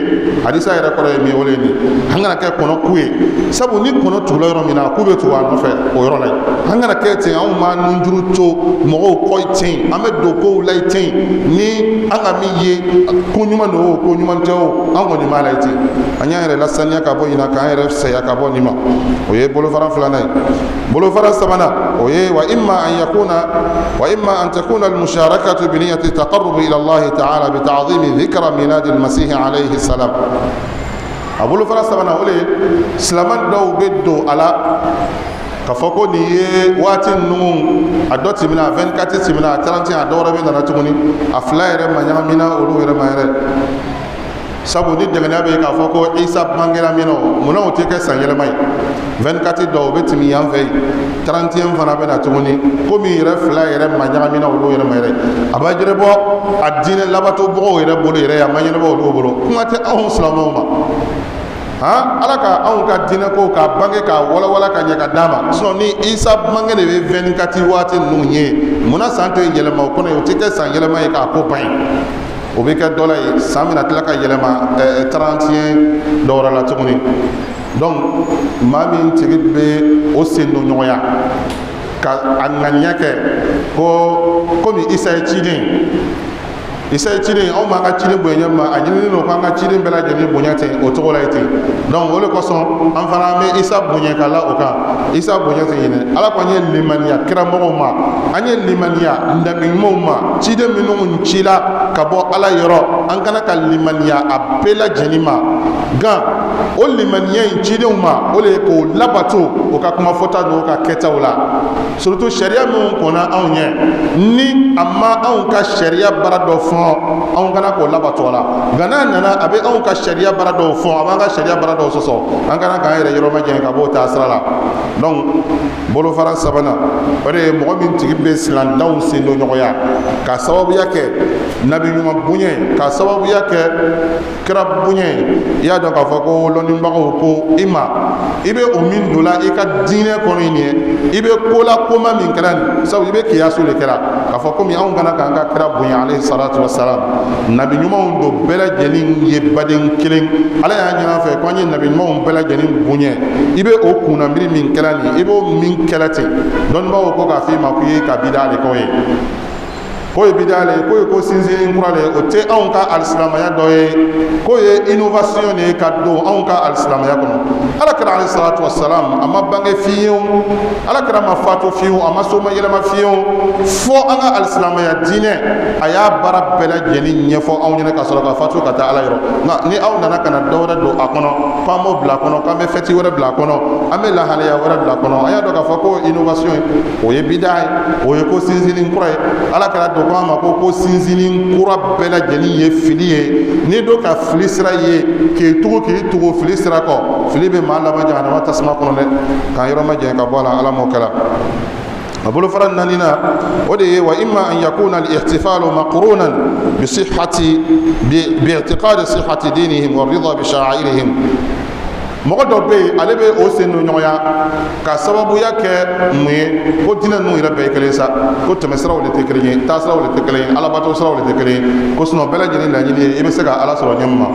Hadisa yɛrɛ kɔrɔ ye min ye, o de ye nin: an kana kɛ kɔnɔ ku ye, sabu ni kɔnɔ tugula yɔrɔ min na, ku bɛ tugu a nɔfɛ o yɔrɔ la yen. An kana kɛ ten. Anw m'an nunjuru to mɔgɔw kɔ ten, an bɛ don kow la ten, ni an ka min ye, ko ɲuman don o, ko ɲuman tɛ o, an kɔni b'a la ten. An y'an yɛrɛ lasaniya ka bɔ nin na, k'an yɛrɛ sɛya ka bɔ nin ma. O ye bolofara filanan ye. Bolofara sabanan, o ye wa imma an yakuna wa imma an takuna almusharakatu bi niyyati taqarrub ila Allah ta'ala bi ta'zimi dhikra milad al-masih alayhi salam. A bolofara sabanan, o de ye silamɛ dɔw bɛ don a la k'a fɔ ko nin ye waati ninnu, a dɔ tɛmɛna, a 24 tɛmɛna, a 31, a dɔ wɛrɛ bɛ nana tuguni, a fila yɛrɛ ma ɲagamina olu yɛrɛ ma yɛrɛ. Sabu ni dɛmɛniya bɛ yen k'a fɔ ko Isa bangera min na, munna o tɛ kɛ san yɛlɛma ye? 24 dɔw o bɛ tɛmɛ yan fɛ yen, 31 fana bɛ na tuguni. Komi yɛrɛ fila yɛrɛ ma ɲagamina olu yɛrɛ ma yɛrɛ, a b'a ɲɛnabɔ a diinɛ labatobagaw yɛrɛ bolo yɛrɛ, a ma ɲɛnabɔ olu bolo, kuma tɛ anw silamɛw ma. Han, Ala ka anw ka diinɛ ko k'a bange, k'a walawala ka ɲɛ ka d'a ma. Sinon ni Isa bange de bɛ 24 waati ninnu ye, munna san tɛ yɛlɛma o kɔnɔ ye? O tɛ kɛ san yɛlɛma ye k'a ko ban ye. O bɛ kɛ dɔ la ye, san bɛna tila ka yɛlɛma 31 dɔ wɛrɛ la tuguni. Donc maa min tigi bɛ o sen don ɲɔgɔnya ka a ŋaniya kɛ ko komi Isa ye ciden, Isa ye ciden, anw b'an ka ciden bonya ma, a ɲininen don k'an ka ciden bɛɛ lajɛlen bonya ten o cogo la ye ten. Donc o de kosɔn an fana an bɛ Isa bonya ka la o kan, Isa bonya ten ɲinɛ. Ala ko an ye limaniya kiramɔgɔw ma, an ye limaniya nabiɲumanw ma, ciden minnu cila ka bɔ Ala yɔrɔ, an kana ka limaniya a bɛɛ lajɛlen ma. Gan o limaniya in cidenw ma, o de ye k'o labato o ka kuma fɔta n'o ka kɛtaw la, surtout sariya minnu kɔnna anw ɲɛ, ni a ma anw ka sariya baara dɔ fɔ, anw kana k'o labato a la. Nka n'a nana a bɛ anw ka sariya baara dɔw fɔ, a b'an ka sariya baara dɔw sɔsɔ, an kana k'an yɛrɛ yɔrɔ majanya ka b'o taasira la. Donc bolofara sabanan, o de ye mɔgɔ min tigi bɛ silandanw sen don ɲɔgɔnya ka sababuya kɛ nabi ɲuman bonya ye, ka sababuya kɛ kira bonya ye. I y'a dɔn k'a fɔ ko ko lɔnnibagaw ko i ma i bɛ o min don la i ka diinɛ kɔnɔ nin ye, i bɛ ko la koma min kɛra nin sabu i bɛ kiyasu de kɛra k'a fɔ komi anw kana k'an ka kira bonya alayhi salatu wasalam. Nabi ɲumanw don bɛɛ lajɛlen ye baden kelen, Ala y'a ɲini an fɛ ko an ye nabi ɲumanw bɛɛ lajɛlen bonya. I bɛ o kunnamiri min kɛra nin, i b'o min kɛra ten, dɔnnibaaw ko k'a f'i ma k'i ye ka bida de k'o ye, k'o ye bida le ye, k'o ye ko sinsinni kura le ye, o tɛ anw ka alisilamaya dɔ ye, k'o ye innovation de ye ka don anw ka alisilamaya kɔnɔ. Ala kira alayhi salatu wasalam, a ma bange fiyewu, Ala kira ma fatu fiyewu, a ma soma yɛlɛma fiyewu, fo an ka alisilamaya diinɛ a y'a baara bɛɛ lajɛlen ɲɛfɔ anw ɲɛna ka sɔrɔ ka fatu ka taa Ala yɔrɔ. Nka ni aw nana ka na dɔ wɛrɛ don a kɔnɔ, k'an b'o bila a kɔnɔ, k'an bɛ fɛti wɛrɛ bila a kɔnɔ, an bɛ lahalaya wɛrɛ bila a kɔnɔ, an y'a dɔn k'a fɔ ko innovation ye, o ye bida ye, o ye ko sinsinni kura ye. Ala kɛra dɔ ko an ma ko sinsinni kura bɛɛ lajɛlen ye fili ye. N'i do ka fili sira ye k'i tugu k'i tugu fili sira kɔ, fili bɛ maa laban jahanama tasuma kɔnɔ dɛ. K'an yɔrɔ ma janya ka bɔ a la, Ala m'o kɛla. A bolofara naaninan, o de ye wa imma an yakuna al-ihtifalu maqrunan bi sihhati bi i'tiqadi sihhati dinihim wa ridha bi sha'airihim. Mɔgɔ dɔ bɛ yen, ale bɛ o sen don ɲɔgɔnya ka sababuya kɛ mun ye? Ko diinɛ ninnu yɛrɛ bɛɛ ye kelen sa, ko tɛmɛsiraw de tɛ kelen ye, taasiraw de tɛ kelen ye, alabato siraw de tɛ kelen ye, ko sinɔn bɛɛ lajɛlen laɲini ye i bɛ se ka Ala sɔrɔ ɲɛ min ma.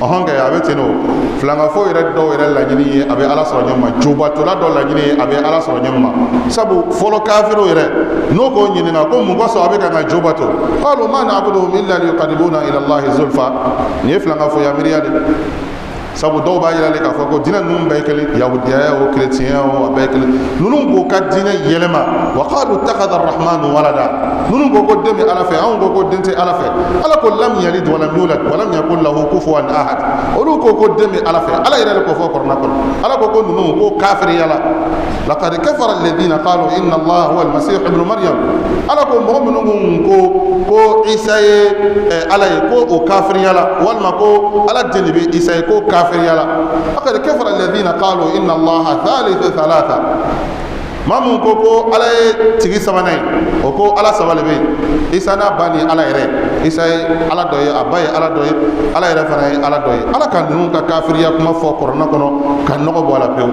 Ɔhɔn kɛ, a bɛ ten o. Filankafo yɛrɛ dɔw yɛrɛ laɲini ye a bɛ Ala sɔrɔ ɲɛ min ma, jobatola dɔ laɲini ye a bɛ Ala sɔrɔ ɲɛ min ma. Sabu fɔlɔ kafiriw yɛrɛ, n'o k'o ɲininka ko mun kosɔn a bɛ ka n ka jo bato, qalu ma na'buduhum illa liyuqarribuna ila Allahi zulfa. Nin ye filankafoya miiriya de. Sabu dɔw b'a yira k'a fɔ ko diinɛ ninnu bɛɛ ye kelen, yahudiya o, chrétien o, a bɛɛ ye kelen. Ninnu k'u ka diinɛ yɛlɛma, wa qalu ittakhadha arrahmanu walada. Ninnu ko ko den bɛ Ala fɛ, anw ko ko den tɛ Ala fɛ. Ala ko lam yalid wa lam yulad wa lam yakun lahu kufuwan ahad. Olu ko ko den bɛ Ala fɛ, Ala yɛrɛ de k'o fɔ Kuranɛ kɔnɔ. Ala ko ko ninnu ko kafiriya la, laqad kafara alladhina qalu inna Allaha huwa almasih ibn Maryam. Ala ko mɔgɔ minnu ko ko Isa ye Ala ye, ko o kafiriya la, walima ko Ala den de bɛ Isa ye, ko kafiriya la. Laqad kafara alladhina qalu inna Allaha thalithu thalatha. Maa mun ko ko Ala ye tigi sabanan ye, o ko Ala saba de bɛ yen, Isa n'a ba ni Ala yɛrɛ. Isa ye Ala dɔ ye, a ba ye Ala dɔ ye, Ala yɛrɛ fana ye Ala dɔ ye. Ala ka ninnu ka kafiriya kuma fɔ Kuranɛ kɔnɔ ka nɔgɔ bɔ a la pewu.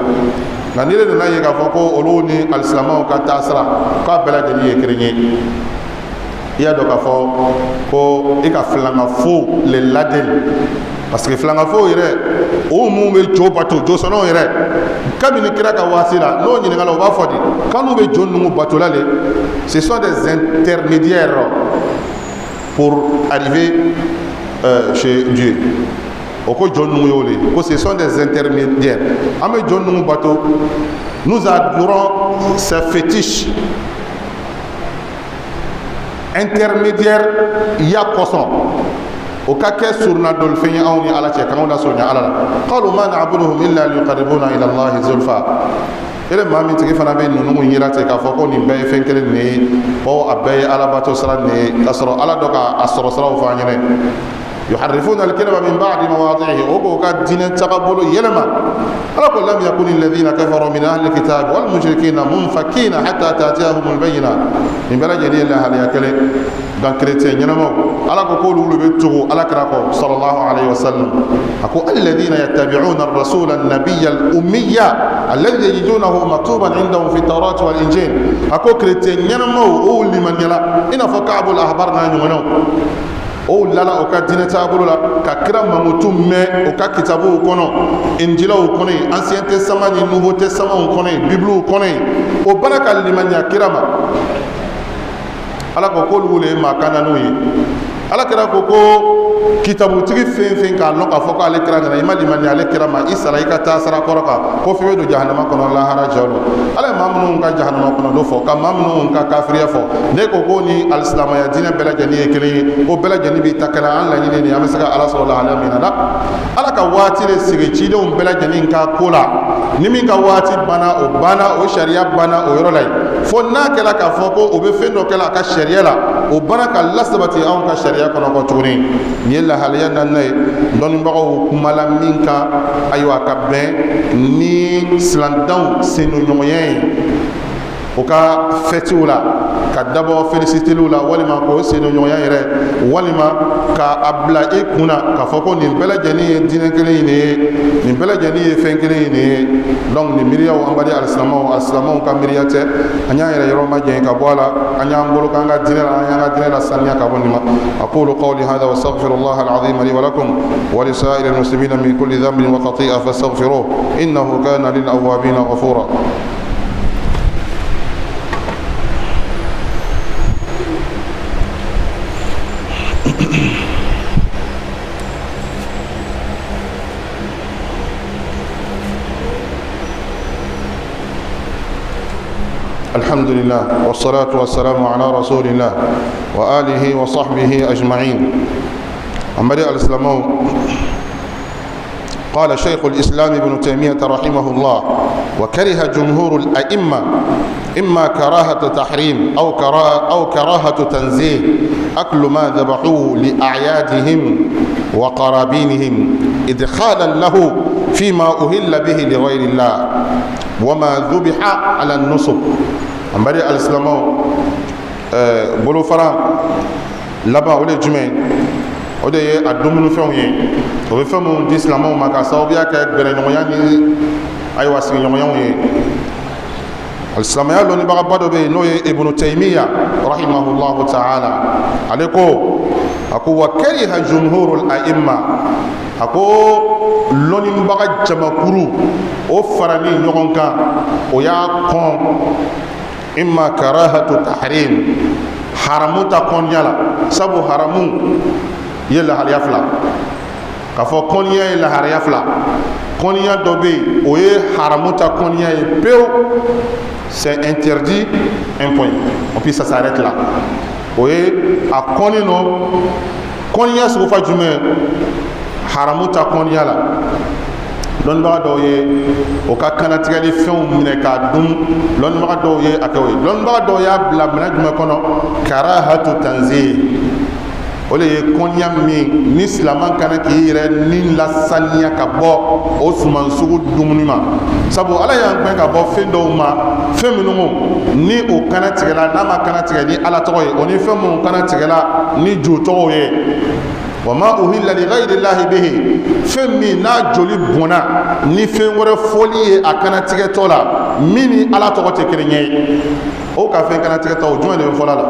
Nka n'i nana ye k'a fɔ ko olu ni alisilamɛw ka taasira k'a bɛɛ lajɛlen ye kelen ye, i y'a dɔn k'a fɔ ko i ka filankafo le ladeli, parce que filankafo yɛrɛ, o mun bɛ jo bato, josɔnnaw yɛrɛ, kabini kira ka waati la, n'o ɲininkala, o b'a fɔ di k'an bɛ jo ninnu batola le, ce sont des intermédiaires pour arriver chez Dieu. O ko jɔn ninnu y'o le ko ce sont des intermédiaires, an bɛ jɔn ninnu bato, nous adorons ces fétiches intermédiaire ya kosɔn o ka kɛ surunadolifɛn ye anw ni Ala cɛ, k'anw lasurunya Ala la. Qalu ma na'buduhum illa liyuqarribuna ila Allahi zulfa. Ele maa min tigi fana bɛ ninnu yira ten k'a fɔ ko nin bɛɛ ye fɛn kelen nin ye, ko a bɛɛ ye alabato sira nin ye, k'a sɔrɔ Ala dɔ k'a sɔrɔ siraw fɔ an ɲɛnɛ. Yuharrifuna al-kalima min ba'di mawadhihi, o k'o ka diinɛ tagabolo yɛlɛma. Ala ko lam yakuni alladhina kafaru min ahli alkitab wal mushrikina munfakina hatta ta'tiyahum albayina. Nin bɛɛ lajɛlen ye lahalaya kelen. Nka chrétien ɲɛnamaw, Ala ko k'olu bɛ tugu Ala kira kɔ sallallahu alayhi wa sallam. A ko alladhina yattabi'una ar-rasula an-nabiyya al-ummiyya alladhi yajidunahu maktuban indahum fi at-tawrat wal injil. A ko chrétien ɲɛnamaw, o limaniyala i n'a fɔ Ka'bul Ahbar n'a ɲɔgɔnnaw, o lala o ka diinɛ taabolo la ka kira mankutu mɛn o ka kitabuw kɔnɔ, injilaw kɔnɔ yen, Ancien Testament ni Nouveau Testament kɔnɔ yen, Bibliw kɔnɔ yen, o bana ka limaniya kira ma. Ala ko k'olu le ye maa kananiw ye. Ala kira ko ko kitabutigi fɛn fɛn k'a lɔn k'a fɔ k'ale kira nana, i ma limaniya ale kira ma, i sara i ka taa sara kɔrɔ kan, ko f'i bɛ don jahanama kɔnɔ lahara jɔ lɔ. Ala ye maa minnu ka jahanama kɔnɔ do fɔ, ka maa minnu ka kafiriya fɔ, ne ko ko ni alisilamaya diinɛ bɛɛ lajɛlen ye kelen ye, ko bɛɛ lajɛlen b'i ta kɛnɛ, an laɲini nin an bɛ se ka Ala sɔrɔ lahalaya min na la. Ala ka waati de sigi cidenw bɛɛ lajɛlen ka ko la. Ni min ka waati banna, o banna, o sariya banna o yɔrɔ la yen, fo n'a kɛra k'a fɔ ko o bɛ fɛn dɔ kɛla a ka sariya la, o banna ka lasabati anw ka sariya kɔnɔ kɔ tuguni. Nin ye lahalaya naaninan ye dɔnnibagaw kumala min kan, ayiwa, ka bɛn ni silandanw sendonɲɔgɔnya ye o ka fɛtiw la. Ka dabɔ felisiteliw la, walima k'o sendoɲɔgɔnya yɛrɛ, walima ka a bila i kunna k'a fɔ ko nin bɛɛ lajɛlen ye diinɛ kelen in de ye, nin bɛɛ lajɛlen ye fɛn kelen in de ye. Donc nin miiriyaw, an baden alisilamɛw, alisilamɛw ka miiriya tɛ. An y'an yɛrɛ yɔrɔ majanya ka bɔ a la, an y'an bolo k'an ka diinɛ la, an y'an ka diinɛ la saniya ka bɔ nin ma. أقول قولي هذا واستغفر الله العظيم لي ولكم ولسائر المسلمين من كل ذنب وخطيئة فاستغفروه إنه كان للأوابين غفورا. الحمد لله والصلاة والسلام على رسول الله وآله وصحبه أجمعين. أما الإسلام، قال شيخ الإسلام ابن تيمية رحمه الله: وكره جمهور الأئمة إما كراهة تحريم أو كراهة تنزيه أكل ما ذبحوه لأعيادهم وقرابينهم إدخالا له فيما أهل به لغير الله وما ذبح على النصب. An baden alisilamɛw, bolofara laban, o de ye jumɛn? O de ye a dumunifɛnw ye. O bɛ fɛn minnu di silamɛw ma ka sababuya kɛ gɛrɛɲɔgɔnya ni ayiwa sigiɲɔgɔnyaw ye. Alisilamɛya lɔnnibagaba dɔ bɛ yen, n'o ye Ibnu Taymiya rahimahullahu ta'ala. Ale ko, a ko: wa kariha jumhurul a'imma, a ko lɔnnibaga jamakuru o farali ɲɔgɔn kan, o y'a kɔn, imma karahatu tahrim, haramu ta kɔniya la. Sabu haramu ye lahaliya fila, k'a fɔ kɔniya ye lahaliya fila. Kɔniya dɔ bɛ yen, o ye haramu ta kɔniya ye pewu, c'est interdit, un point, et puis ça s'arrête là. O ye a kɔni nɔ kɔniya sugu fa jumɛn? Haramu ta kɔniya la, lɔnnibaga dɔw ye o ka kanatigɛli fɛnw minɛ k'a dun. Lɔnnibaga dɔw ye a kɛ o ye. Lɔnnibaga dɔw y'a bila minɛn jumɛn kɔnɔ? Karahatu tanzih. O de ye kɔniya min ni silamɛ kana k'i yɛrɛ ni lasaniya ka bɔ o suman sugu dumuni ma. Sabu Ala y'an gɛn ka bɔ fɛn dɔw ma, fɛn minnu ni o kana tigɛla, n'a ma kana tigɛ ni Ala tɔgɔ ye, o ni fɛn minnu kana tigɛla ni jo tɔgɔw ye. Wa ma uhilla li ghayri llahi bihi, fɛn min n'a joli bɔnna ni fɛn wɛrɛ fɔli ye a kana tigɛtɔ la, min ni Ala tɔgɔ tɛ kelen ye, o ka fɛn kana tigɛtɔ, o jumɛn de bɛ fɔla la?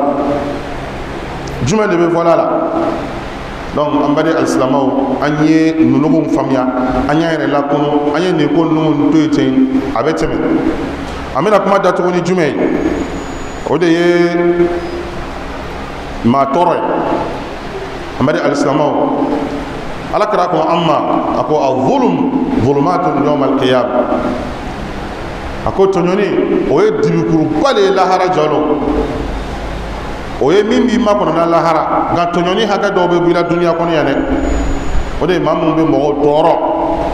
Jumɛn de bɛ fɔla la? Donc an baden alisilamɛw, an ye ninnu faamuya, an y'an yɛrɛ lakunu, an ye nin ko ninnu to yen ten, a bɛ tɛmɛ. An bɛna kuma datugu ni jumɛn ye? O de ye maa tɔɔrɔ ye. An baden alisilamɛw, Ala kɛra ko an ma, a ko: a zulum zulumatun yawm alqiyama. A ko tɔɲɔni, o ye dibikuruba de ye lahara jɔlɔ. O ye min b'i makɔnɔ na lahara, nka tɔɲɔni hakɛ dɔw bɛ bɔ i la duniya kɔnɔ yan dɛ. O de ye maa minnu bɛ mɔgɔw tɔɔrɔ,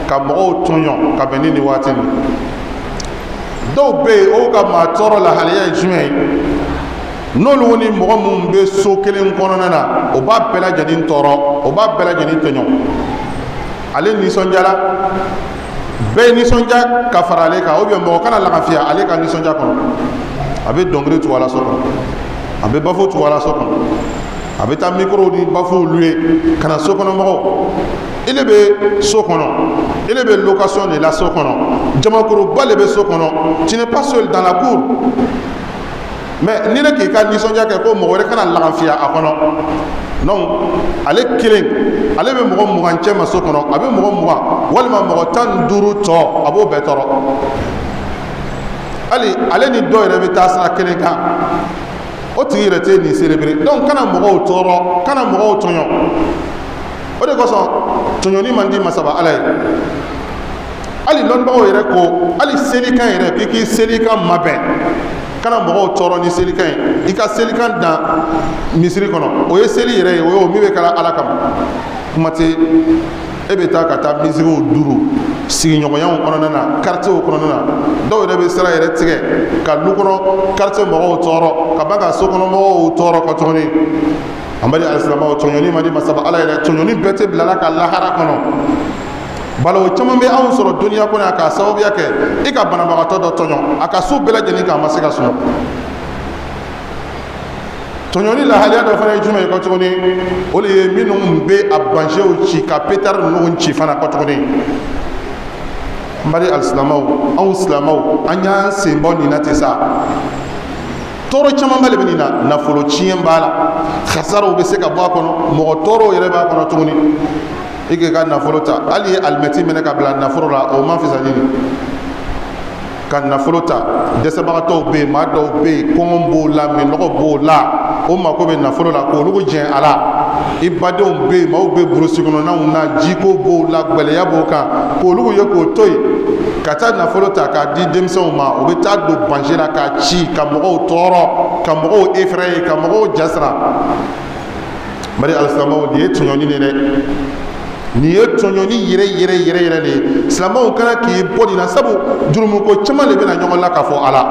ka mɔgɔw tɔɲɔ ka bɛn ni nin waati nin. Dɔw bɛ yen, o ka maa tɔɔrɔ lahalaya ye jumɛn ye? N'olu ni mɔgɔ minnu bɛ so kelen kɔnɔna na, o b'a bɛɛ lajɛlen tɔɔrɔ, o b'a bɛɛ lajɛlen tɔɲɔ. Ale nisɔndiyara, bɛɛ nisɔndiya ka fara ale kan, ou bien mɔgɔ kana lagafiya ale ka nisɔndiya kɔnɔ. A bɛ dɔnkili tugu a la so kɔnɔ, a bɛ baffle tugu a la so kɔnɔ, a bɛ taa micro ni bafflew louer ka na so kɔnɔ mɔgɔw. Ile bɛ so kɔnɔ, ile bɛ location de la so kɔnɔ, jamakuruba de bɛ so kɔnɔ, tu n'es pas seul dans la cour. Mais ni ne k'i ka nisɔndiya kɛ ko mɔgɔ wɛrɛ kana lagafiya a kɔnɔ, donc ale kelen, ale bɛ mɔgɔ 20 cɛ ma so kɔnɔ, a bɛ mɔgɔ 20 walima mɔgɔ 15 tɔ, a b'o bɛɛ tɔɔrɔ. Hali ale ni dɔw yɛrɛ bɛ taa sira kelen kan, o tigi yɛrɛ tɛ nin célébrer. Donc kana mɔgɔw tɔɔrɔ, kana mɔgɔw tɔɲɔ. O de kosɔn tɔɲɔni man di masaba Ala ye. Hali lɔnnibagaw yɛrɛ ko, hali selikan yɛrɛ, k'i k'i selikan mabɛn, kana mɔgɔw tɔɔrɔ ni selikan ye. I ka selikan dan misiri kɔnɔ, o ye seli yɛrɛ ye, o ye o min bɛ kɛra Ala kama. Kuma tɛ e bɛ taa ka taa misigiw duuru sigiɲɔgɔnyaw kɔnɔna na, quartierw kɔnɔna na. Dɔw yɛrɛ bɛ sira yɛrɛ tigɛ ka lu kɔnɔ quartier mɔgɔw tɔɔrɔ, ka ban ka so kɔnɔ mɔgɔw tɔɔrɔ kɔ tuguni. An bali alisilamɛw, tɔɲɔni man di masaba Ala yɛrɛ. Tɔɲɔni bɛɛ tɛ bilala ka lahara kɔnɔ. Balo caman bɛ anw sɔrɔ duniya kɔnɔ yan k'a sababuya kɛ i ka banabagatɔ dɔ tɔɲɔ, a ka so bɛɛ lajɛlen kan, a ma se ka sunɔgɔ. Tɔɲɔni lahaliya dɔ fana ye jumɛn ye kɔ tuguni? O de ye minnu bɛ a bansew ci ka pétard ninnu ci fana kɔ tuguni. N bali alisilamɛw, anw silamɛw, an y'an sen bɔ nin na ten sa. Tɔɔrɔ camanba de bɛ nin na. Nafolo tiɲɛ b'a la, kasaraw bɛ se ka bɔ a kɔnɔ, mɔgɔ tɔɔrɔw yɛrɛ b'a kɔnɔ tuguni. I k'i ka nafolo ta, hali ye alimɛti minɛ ka bila nafolo la, o ma fisa ni ka nafolo ta. Dɛsɛbagatɔw bɛ yen, maa dɔw bɛ yen, kɔngɔ b'o la, minnɔgɔ b'o la, o mako bɛ nafolo la k'olu jɛn a la. I badenw bɛ yen, maaw bɛ burusi kɔnɔnaw na, jiko b'o la, gɛlɛya b'o kan, k'olu ye k'o to yen ka taa nafolo ta k'a di denmisɛnw ma. U bɛ taa don bange la k'a ci, ka mɔgɔw tɔɔrɔ, ka mɔgɔw effrayer, ka mɔgɔw jasira. Bari alisilamɛw, nin ye tɔɲɔni de dɛ, nin ye tɔɲɔni yɛrɛ yɛrɛ yɛrɛ yɛrɛ de ye. Silamɛw kana k'i bɔ nin na, sabu jurumuko caman de bɛna ɲɔgɔn la k'a fɔ ala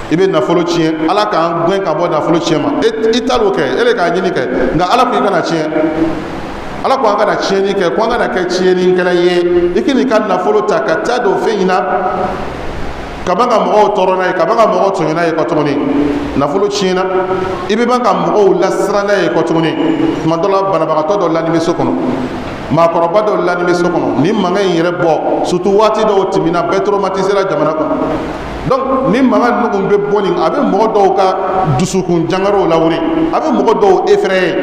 i bɛ nafolo tiɲɛ. Ala k'an gɛn ka bɔ nafolo tiɲɛ ma. I t'a l'o kɛ, e de k'a ɲini kɛ, nka ala ko i kana tiɲɛ. Ala ko an kana tiɲɛni kɛ, ko an kana kɛ tiɲɛnikɛla ye. I k'i ka nafolo ta ka taa don fɛn in na ka ban ka mɔgɔw tɔɔrɔ n'a ye, ka ban ka mɔgɔw tɔɲɔ n'a ye kɔ tuguni. Nafolo tiɲɛna, i bɛ ban ka mɔgɔw lasiran n'a ye kɔ tuguni. Tuma dɔ la, banabagatɔ dɔ lani bɛ so kɔnɔ, maakɔrɔba dɔ lani bɛ so kɔnɔ, ni mankan in yɛrɛ bɔ, surtout waati dɔw tɛmɛna, bɛɛ traumatisera jamana kɔnɔ. Donc ni mankan ninnu bɛ bɔ nin, a bɛ mɔgɔ dɔw ka dusukun jangaraw lawuli, a bɛ mɔgɔ dɔw effrayer.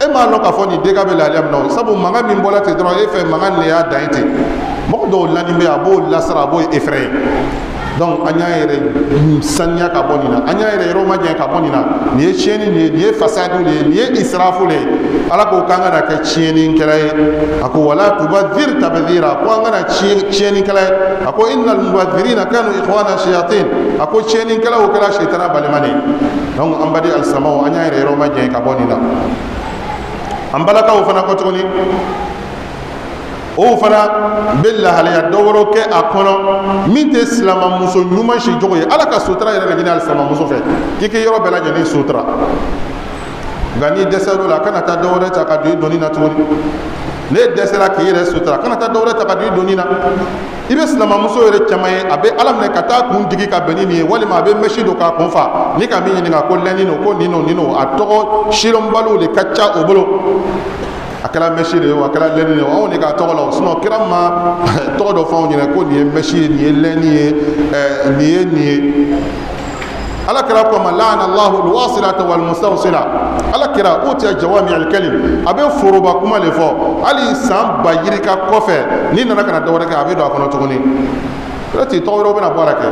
E m'a lɔn k'a fɔ nin dégâts bɛ lahalaya min na o, sabu mankan min bɔra ten dɔrɔn, e fɛ mankan de y'a dan ye ten. Mɔgɔ dɔw lani bɛ, a b'o lasira, a b'o effrayer. Donc an y'an yɛrɛ saniya ka bɔ nin na, an y'an yɛrɛ yɔrɔ majanya ka bɔ nin na. Nin ye tiɲɛni de ye, nin ye fasadu de ye, nin ye israfu de ye. Ala ko k'an kana kɛ tiɲɛnikɛla ye. A ko wala tubadhir tabdhira, ko an kana tiɲɛnikɛla ye. A ko innal mubadhirina kanu ikhwana shayatin, a ko tiɲɛnikɛlaw kɛra sitana balima de ye. Donc an baden alisilamɛw, an y'an yɛrɛ yɔrɔ majanya ka bɔ nin na. An balakaw fana kɔ tuguni, o fana bɛ lahalaya dɔ wɛrɛ kɛ a kɔnɔ min tɛ silamamuso ɲuman si jogo ye. Ala ka sutura yɛrɛ de ɲini alisilamuso fɛ k'i k'i yɔrɔ bɛɛ lajɛlen sutura, nka n'i dɛsɛr'o la, kana taa dɔ wɛrɛ ta ka don i doni na tuguni. N'e dɛsɛra k'i yɛrɛ sutura, kana taa dɔ wɛrɛ ta ka don i doni na. I bɛ silamamuso yɛrɛ caman ye, a bɛ ala minɛ ka taa kun digi ka bɛn ni nin ye, walima a bɛ mɛsi don k'a kun fa. Ni ka min ɲininka ko lɛni don, ko nin don, nin don, a tɔgɔ sidɔnbaliw de ka ca o bolo. A kɛra mɛsi de ye o, a kɛra lɛni de ye o, anw de k'a tɔgɔ la o. Sinon kira ma tɔgɔ dɔ fɔ anw ɲɛna ko nin ye mɛsi ye, nin ye lɛni ye, nin ye nin ye. Ala kira ko ma laana Allahu alwasilata walmustawsila. Ala kira utiya jawami alkalim, a bɛ foroba kuma de fɔ. Hali san ba yirika kɔfɛ, n'i nana ka na dɔ wɛrɛ kɛ, a bɛ don a kɔnɔ tuguni. Peut-être tɔgɔ wɛrɛw bɛna bɔ a la kɛ,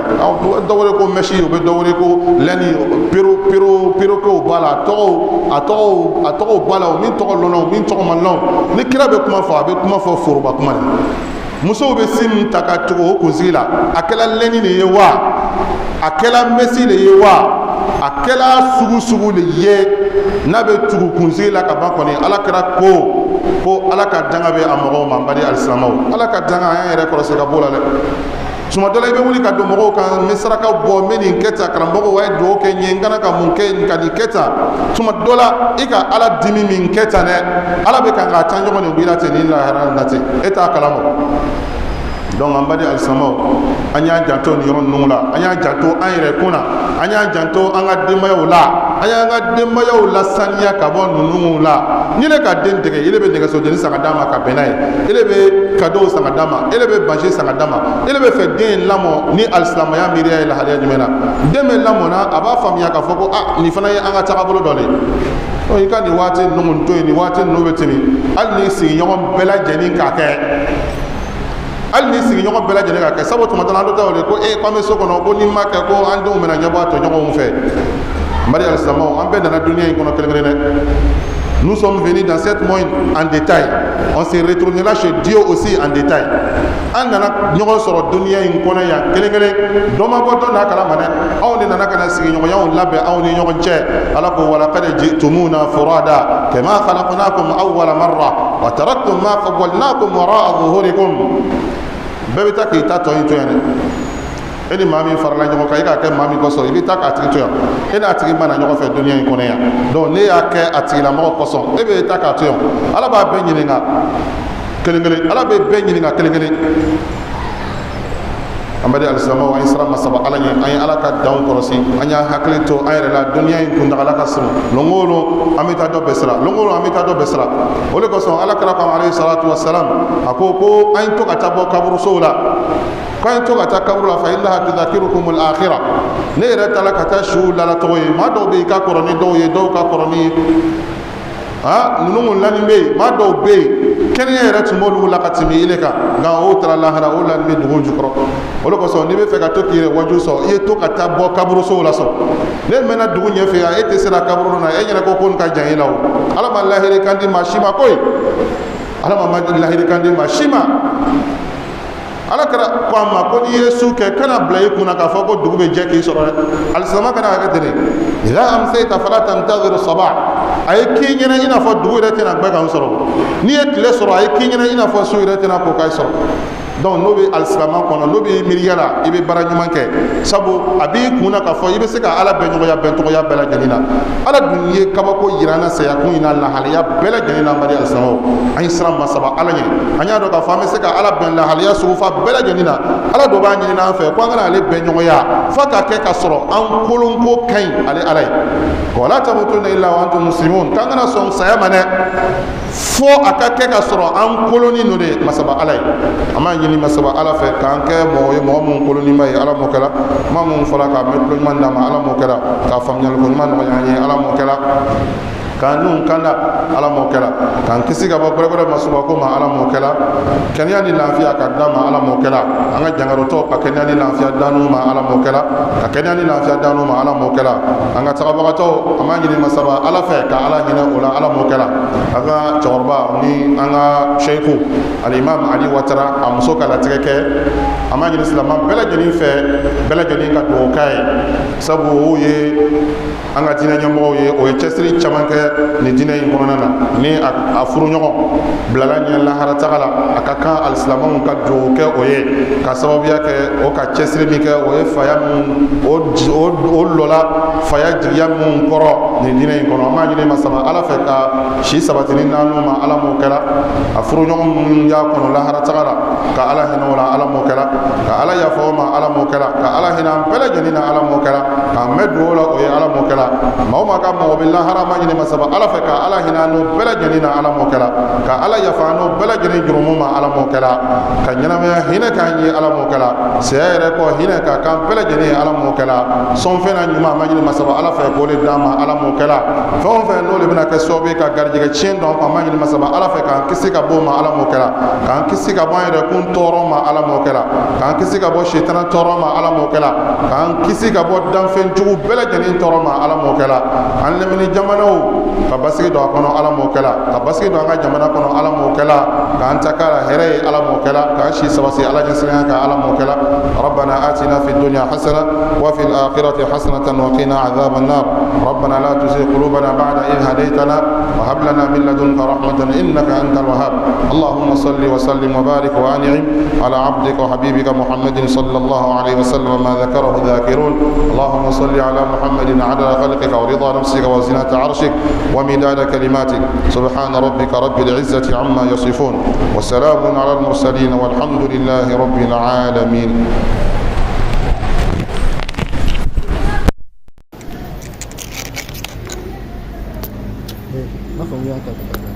dɔ wɛrɛ ko mɛsi, o bɛ dɔ wɛrɛ ko lɛni, pero pero perroquetw b'a la, a tɔgɔw b'a la, o min tɔgɔ lɔnna, o min tɔgɔ ma lɔn. Ni kira bɛ kuma fɔ, a bɛ kuma fɔ foroba kuma de. Musow bɛ si min ta ka tugu o kunsigi la, a kɛla lɛni de ye wa, a kɛla mɛsi de ye wa, a kɛla sugu sugu de ye, n'a bɛ tugu kunsigi la ka ban kɔni, ala kɛra ko ala ka danga bɛ a mɔgɔw ma. N baden alisilamɛw, ala ka danga, an y'an yɛrɛ kɔlɔsi ka bɔ o la dɛ. Tuma dɔ la, i bɛ wuli ka don mɔgɔw kan, n bɛ saraka bɔ, n bɛ nin kɛ tan, karamɔgɔw a ye dugawu kɛ n ye, n kana ka mun kɛ, ka nin kɛ tan. Tuma dɔ la, i ka ala dimi min kɛ tan dɛ, ala bɛ kan k'a taa ɲɔgɔn de b'i la ten, nin lahara na ten, e t'a kalama. Donc an baden alisilamɛw, an y'an janto nin yɔrɔ ninnu la, an y'an janto an yɛrɛ kun na, an y'an janto an ka denbayaw la, an y'an ka denbayaw lasaniya ka bɔ ninnu la. Ni ne ka den dege, ile bɛ nɛgɛsodenni san ka d'a ma ka bɛn n'a ye, ile bɛ cadeau san ka d'a ma, ile bɛ bansi san ka d'a ma, ile bɛ fɛ den in lamɔ ni alisilamaya miiriya ye lahalaya jumɛn na? Den bɛ lamɔ na, a b'a faamuya k'a fɔ ko a nin fana ye an ka tagabolo dɔ de ye. I ka nin waati ninnu to yen, nin waati ninnu bɛ tɛmɛ. Hali ni sigiɲɔgɔn bɛɛ lajɛlen k'a kɛ, hali ni sigiɲɔgɔn bɛɛ lajɛlen ka kɛ, sabu tuma dɔ la an dɔ ta o de ko e ko an bɛ so kɔnɔ, ko ni ma kɛ ko an denw bɛna ɲɛbɔ a tɔɲɔgɔnw fɛ. N bari alisilamɛw, an bɛɛ nana duniya in kɔnɔ kelen kelen dɛ. Nous sommes venus dans cette monde en détail. On se retournera chez Dieu aussi en détail. An nana ɲɔgɔn sɔrɔ duniya in kɔnɔ yan kelen kelen, dɔ ma bɔ dɔ n'a kalama dɛ. Anw de nana ka na sigiɲɔgɔnyaw labɛn anw ni ɲɔgɔn cɛ. Ala ko walaqad ji'tumuna furada kama khalaqnakum awwala marra wa taraktum ma khawwalnakum wara'a zuhurikum. Bɛɛ bɛ taa k'i ta tɔ in to yan dɛ. E ni maa min farala ɲɔgɔn kan, e k'a kɛ maa min kosɔn, i bɛ taa k'a tigi to yan. E n'a tigi ma na ɲɔgɔn fɛ duniya in kɔnɔ yan. Donc ne y'a kɛ a tigilamɔgɔ kosɔn, e bɛ taa k'a to yan. Ala b'a bɛɛ ɲininka kelen kelen, ala bɛ bɛɛ ɲininka kelen kelen. An bɛ alisilamɛw, an ye siran Masaba Ala ɲɛ, an ye Ala ka danw kɔlɔsi, an y'an hakili to an yɛrɛ la. Duniya in kuntagala ka surun. Lon o lon an bɛ taa dɔ bɛɛ sira, lon o lon an bɛ taa dɔ bɛɛ sira. O de kosɔn Ala kira ko, alayhi salatu wa salam, a ko ko an ye to ka taa bɔ kaburusow la, k'an ye to ka taa kaburu la, fa innaha tudakirukum al-akhirah. Ne yɛrɛ taara ka taa suw lala tɔgɔ ye. Maa dɔw bɛ yen ka kɔrɔ ni dɔw ye, dɔw ka kɔrɔ ni ninnu kun lani bɛ yen. Maa dɔw bɛ yen, kɛnɛya yɛrɛ tun b'olu la ka tɛmɛ ile kan, nka o taara lahara, o lani bɛ dugu jukɔrɔ. O de kosɔn n'i bɛ fɛ ka to k'i yɛrɛ waju sɔrɔ, i ye to ka taa bɔ kaburusow la sɔrɔ. Ne mɛnna dugu ɲɛfɛ yan, e tɛ se la kaburu na, e ɲɛna ko nin ka jan i la. O Ala ma lahiri kan di maa si ma koyi, Ala ma lahiri kan di maa si ma. Ala kɛra ko a ma ko n'i ye su kɛ, kana bila i kunna k'a fɔ ko dugu bɛ jɛ k'i sɔrɔ dɛ. Alisama kana hakɛ ten dɛ. Idha amsayta fala tantazir sabah. A ye k'i ɲɛna i n'a fɔ dugu yɛrɛ tɛna gbɛ k'an sɔrɔ. N'i ye tile sɔrɔ, a ye k'i ɲɛna i n'a fɔ su yɛrɛ tɛna ko k'a sɔrɔ. Donc n'o bɛ alisilama kɔnɔ, n'o bɛ miiriya la, i bɛ baara ɲuman kɛ, sabu a b'i kun na k'a fɔ i bɛ se ka Ala bɛn ɲɔgɔnya bɛn tɔgɔya bɛɛ lajɛlen na. Ala dun ye kabako yira an na saya kun in na lahalaya bɛɛ lajɛlen na. An bali alisilamaw, an ye siran Masaba Ala ɲɛ, an y'a dɔn k'a fɔ an bɛ se ka Ala bɛn lahalaya sugu fa bɛɛ lajɛlen na. Ala dɔ b'a ɲini an fɛ ko an kana ale bɛn ɲɔgɔnya f'a ka kɛ ka sɔrɔ an kolonko ka ɲi ale Ala ye. Wala tamutunna illa wa antum muslimun. K'an kana sɔn saya ma dɛ, fo a ka kɛ ka sɔrɔ an kolonin don de Masaba Ala ye. An b'a ɲini Masaba Ala fɛ k'an kɛ mɔgɔ ye, mɔgɔ mun kolonin ba ye. Ala m'o kɛla. Kuma mun fɔra, k'a mɛn tulo ɲuman d'a ma, Ala m'o kɛla. K'a faamuyaliko ɲuman nɔgɔya an ye, Ala m'o kɛla. K'an nun kanda, Ala m'o kɛla. K'an kisi ka bɔ gbɛrɛgbɛrɛ masubako ma, Ala m'o kɛla. Kɛnɛya ni lafiya ka d'an ma, Ala m'o kɛla. An ka jangarotɔw, ka kɛnɛya ni lafiya d'an ma, Ala m'o kɛla. Ka kɛnɛya ni lafiya d'an ma, Ala m'o kɛla. An ka tagabagatɔw, an b'a ɲini Masaba Ala fɛ ka Ala hinɛ o la, Ala m'o kɛla. An ka cɛkɔrɔba ni an ka seyiku Alimam Ali Watara, a muso ka latigɛ kɛ, an b'a ɲini silamɛ bɛɛ lajɛlen fɛ, bɛɛ lajɛlen ka dugawu k'a ye, sabu o ye an ka diinɛ ɲɛmɔgɔw ye. O ye cɛsiri caman kɛ nin diinɛ in kɔnɔna na. Ni a furuɲɔgɔn bilala ɲɛ lahara taga la, a ka kan alisilamɛw ka dugawu kɛ o ye, ka sababuya kɛ o ka cɛsiri min kɛ, o ye faya mun o lɔla faya jigiya mun kɔrɔ nin diinɛ in kɔnɔ. An b'a ɲini Masaba Ala fɛ ka si sabatini naaniw ma, Ala m'o kɛla. A furuɲɔgɔn minnu y'a kɔnɔ lahara taga la, ka Ala hinɛ o la, Ala m'o kɛla. Ka Ala yafa o ma, Ala m'o kɛla. Ka Ala hinɛ an bɛɛ lajɛlen na, Ala m'o kɛla. K'an mɛn dugawu la o ye, Ala m'o kɛla. Maa o maa ka mɔgɔ bɛ lahara, ma ɲini Masaba Ala fɛ ka Ala hinɛ an n'o bɛɛ lajɛlen na, Ala m'o kɛla. Ka Ala yafa an n'o bɛɛ lajɛlen jurumu ma, Ala m'o kɛla. Ka ɲɛnamaya hinɛ k'an ye, Ala m'o kɛla. Saya yɛrɛ kɔ hinɛ ka k'an bɛɛ lajɛlen ye, Ala m'o kɛla. Sɔnfɛn na ɲuman, ma ɲini Masaba Ala fɛ k'o de d'an ma, Ala m'o kɛla. Fɛn o fɛn n'o de bɛna kɛ sababu ye ka garijɛgɛ tiɲɛ dɔn an ma, ɲini Masaba Ala fɛ k'an kisi ka bɔ o ma, Ala m'o kɛla. K'an kisi ka bɔ an yɛrɛ kun tɔɔrɔ ma, Ala m'o kɛla. K'an kisi ka bɔ sitana tɔɔrɔ ma, Ala m'o kɛla. K'an kisi ka bɔ danfɛn jugu bɛɛ lajɛlen tɔɔrɔ ma, Ala m'o kɛla. An lamini jamanaw, ka basigi don a kɔnɔ, Ala m'o kɛla. Ka basigi don an ka jamana kɔnɔ, Ala m'o kɛla. K'an ta k'a la hɛrɛ ye, Ala m'o kɛla. K'an si sabati Ala ɲɛsiranya kan, Ala m'o kɛla. ربنا آتنا في الدنيا حسنة وفي الآخرة حسنة وقنا عذاب النار. ربنا لا تزغ قلوبنا بعد إذ هديتنا وهب لنا من لدنك رحمة إنك أنت الوهاب. اللهم صل وسلم وبارك وأنعم على عبدك وحبيبك محمد صلى الله عليه وسلم ما ذكره الذاكرون. اللهم صل على محمد عدد خلقك ورضا نفسك وزنة عرشك ومداد كلماتك. سبحان ربك رب العزة عما يصفون وسلام على المرسلين والحمد لله رب العالمين. N'a fɔ n y'a ta ka taa.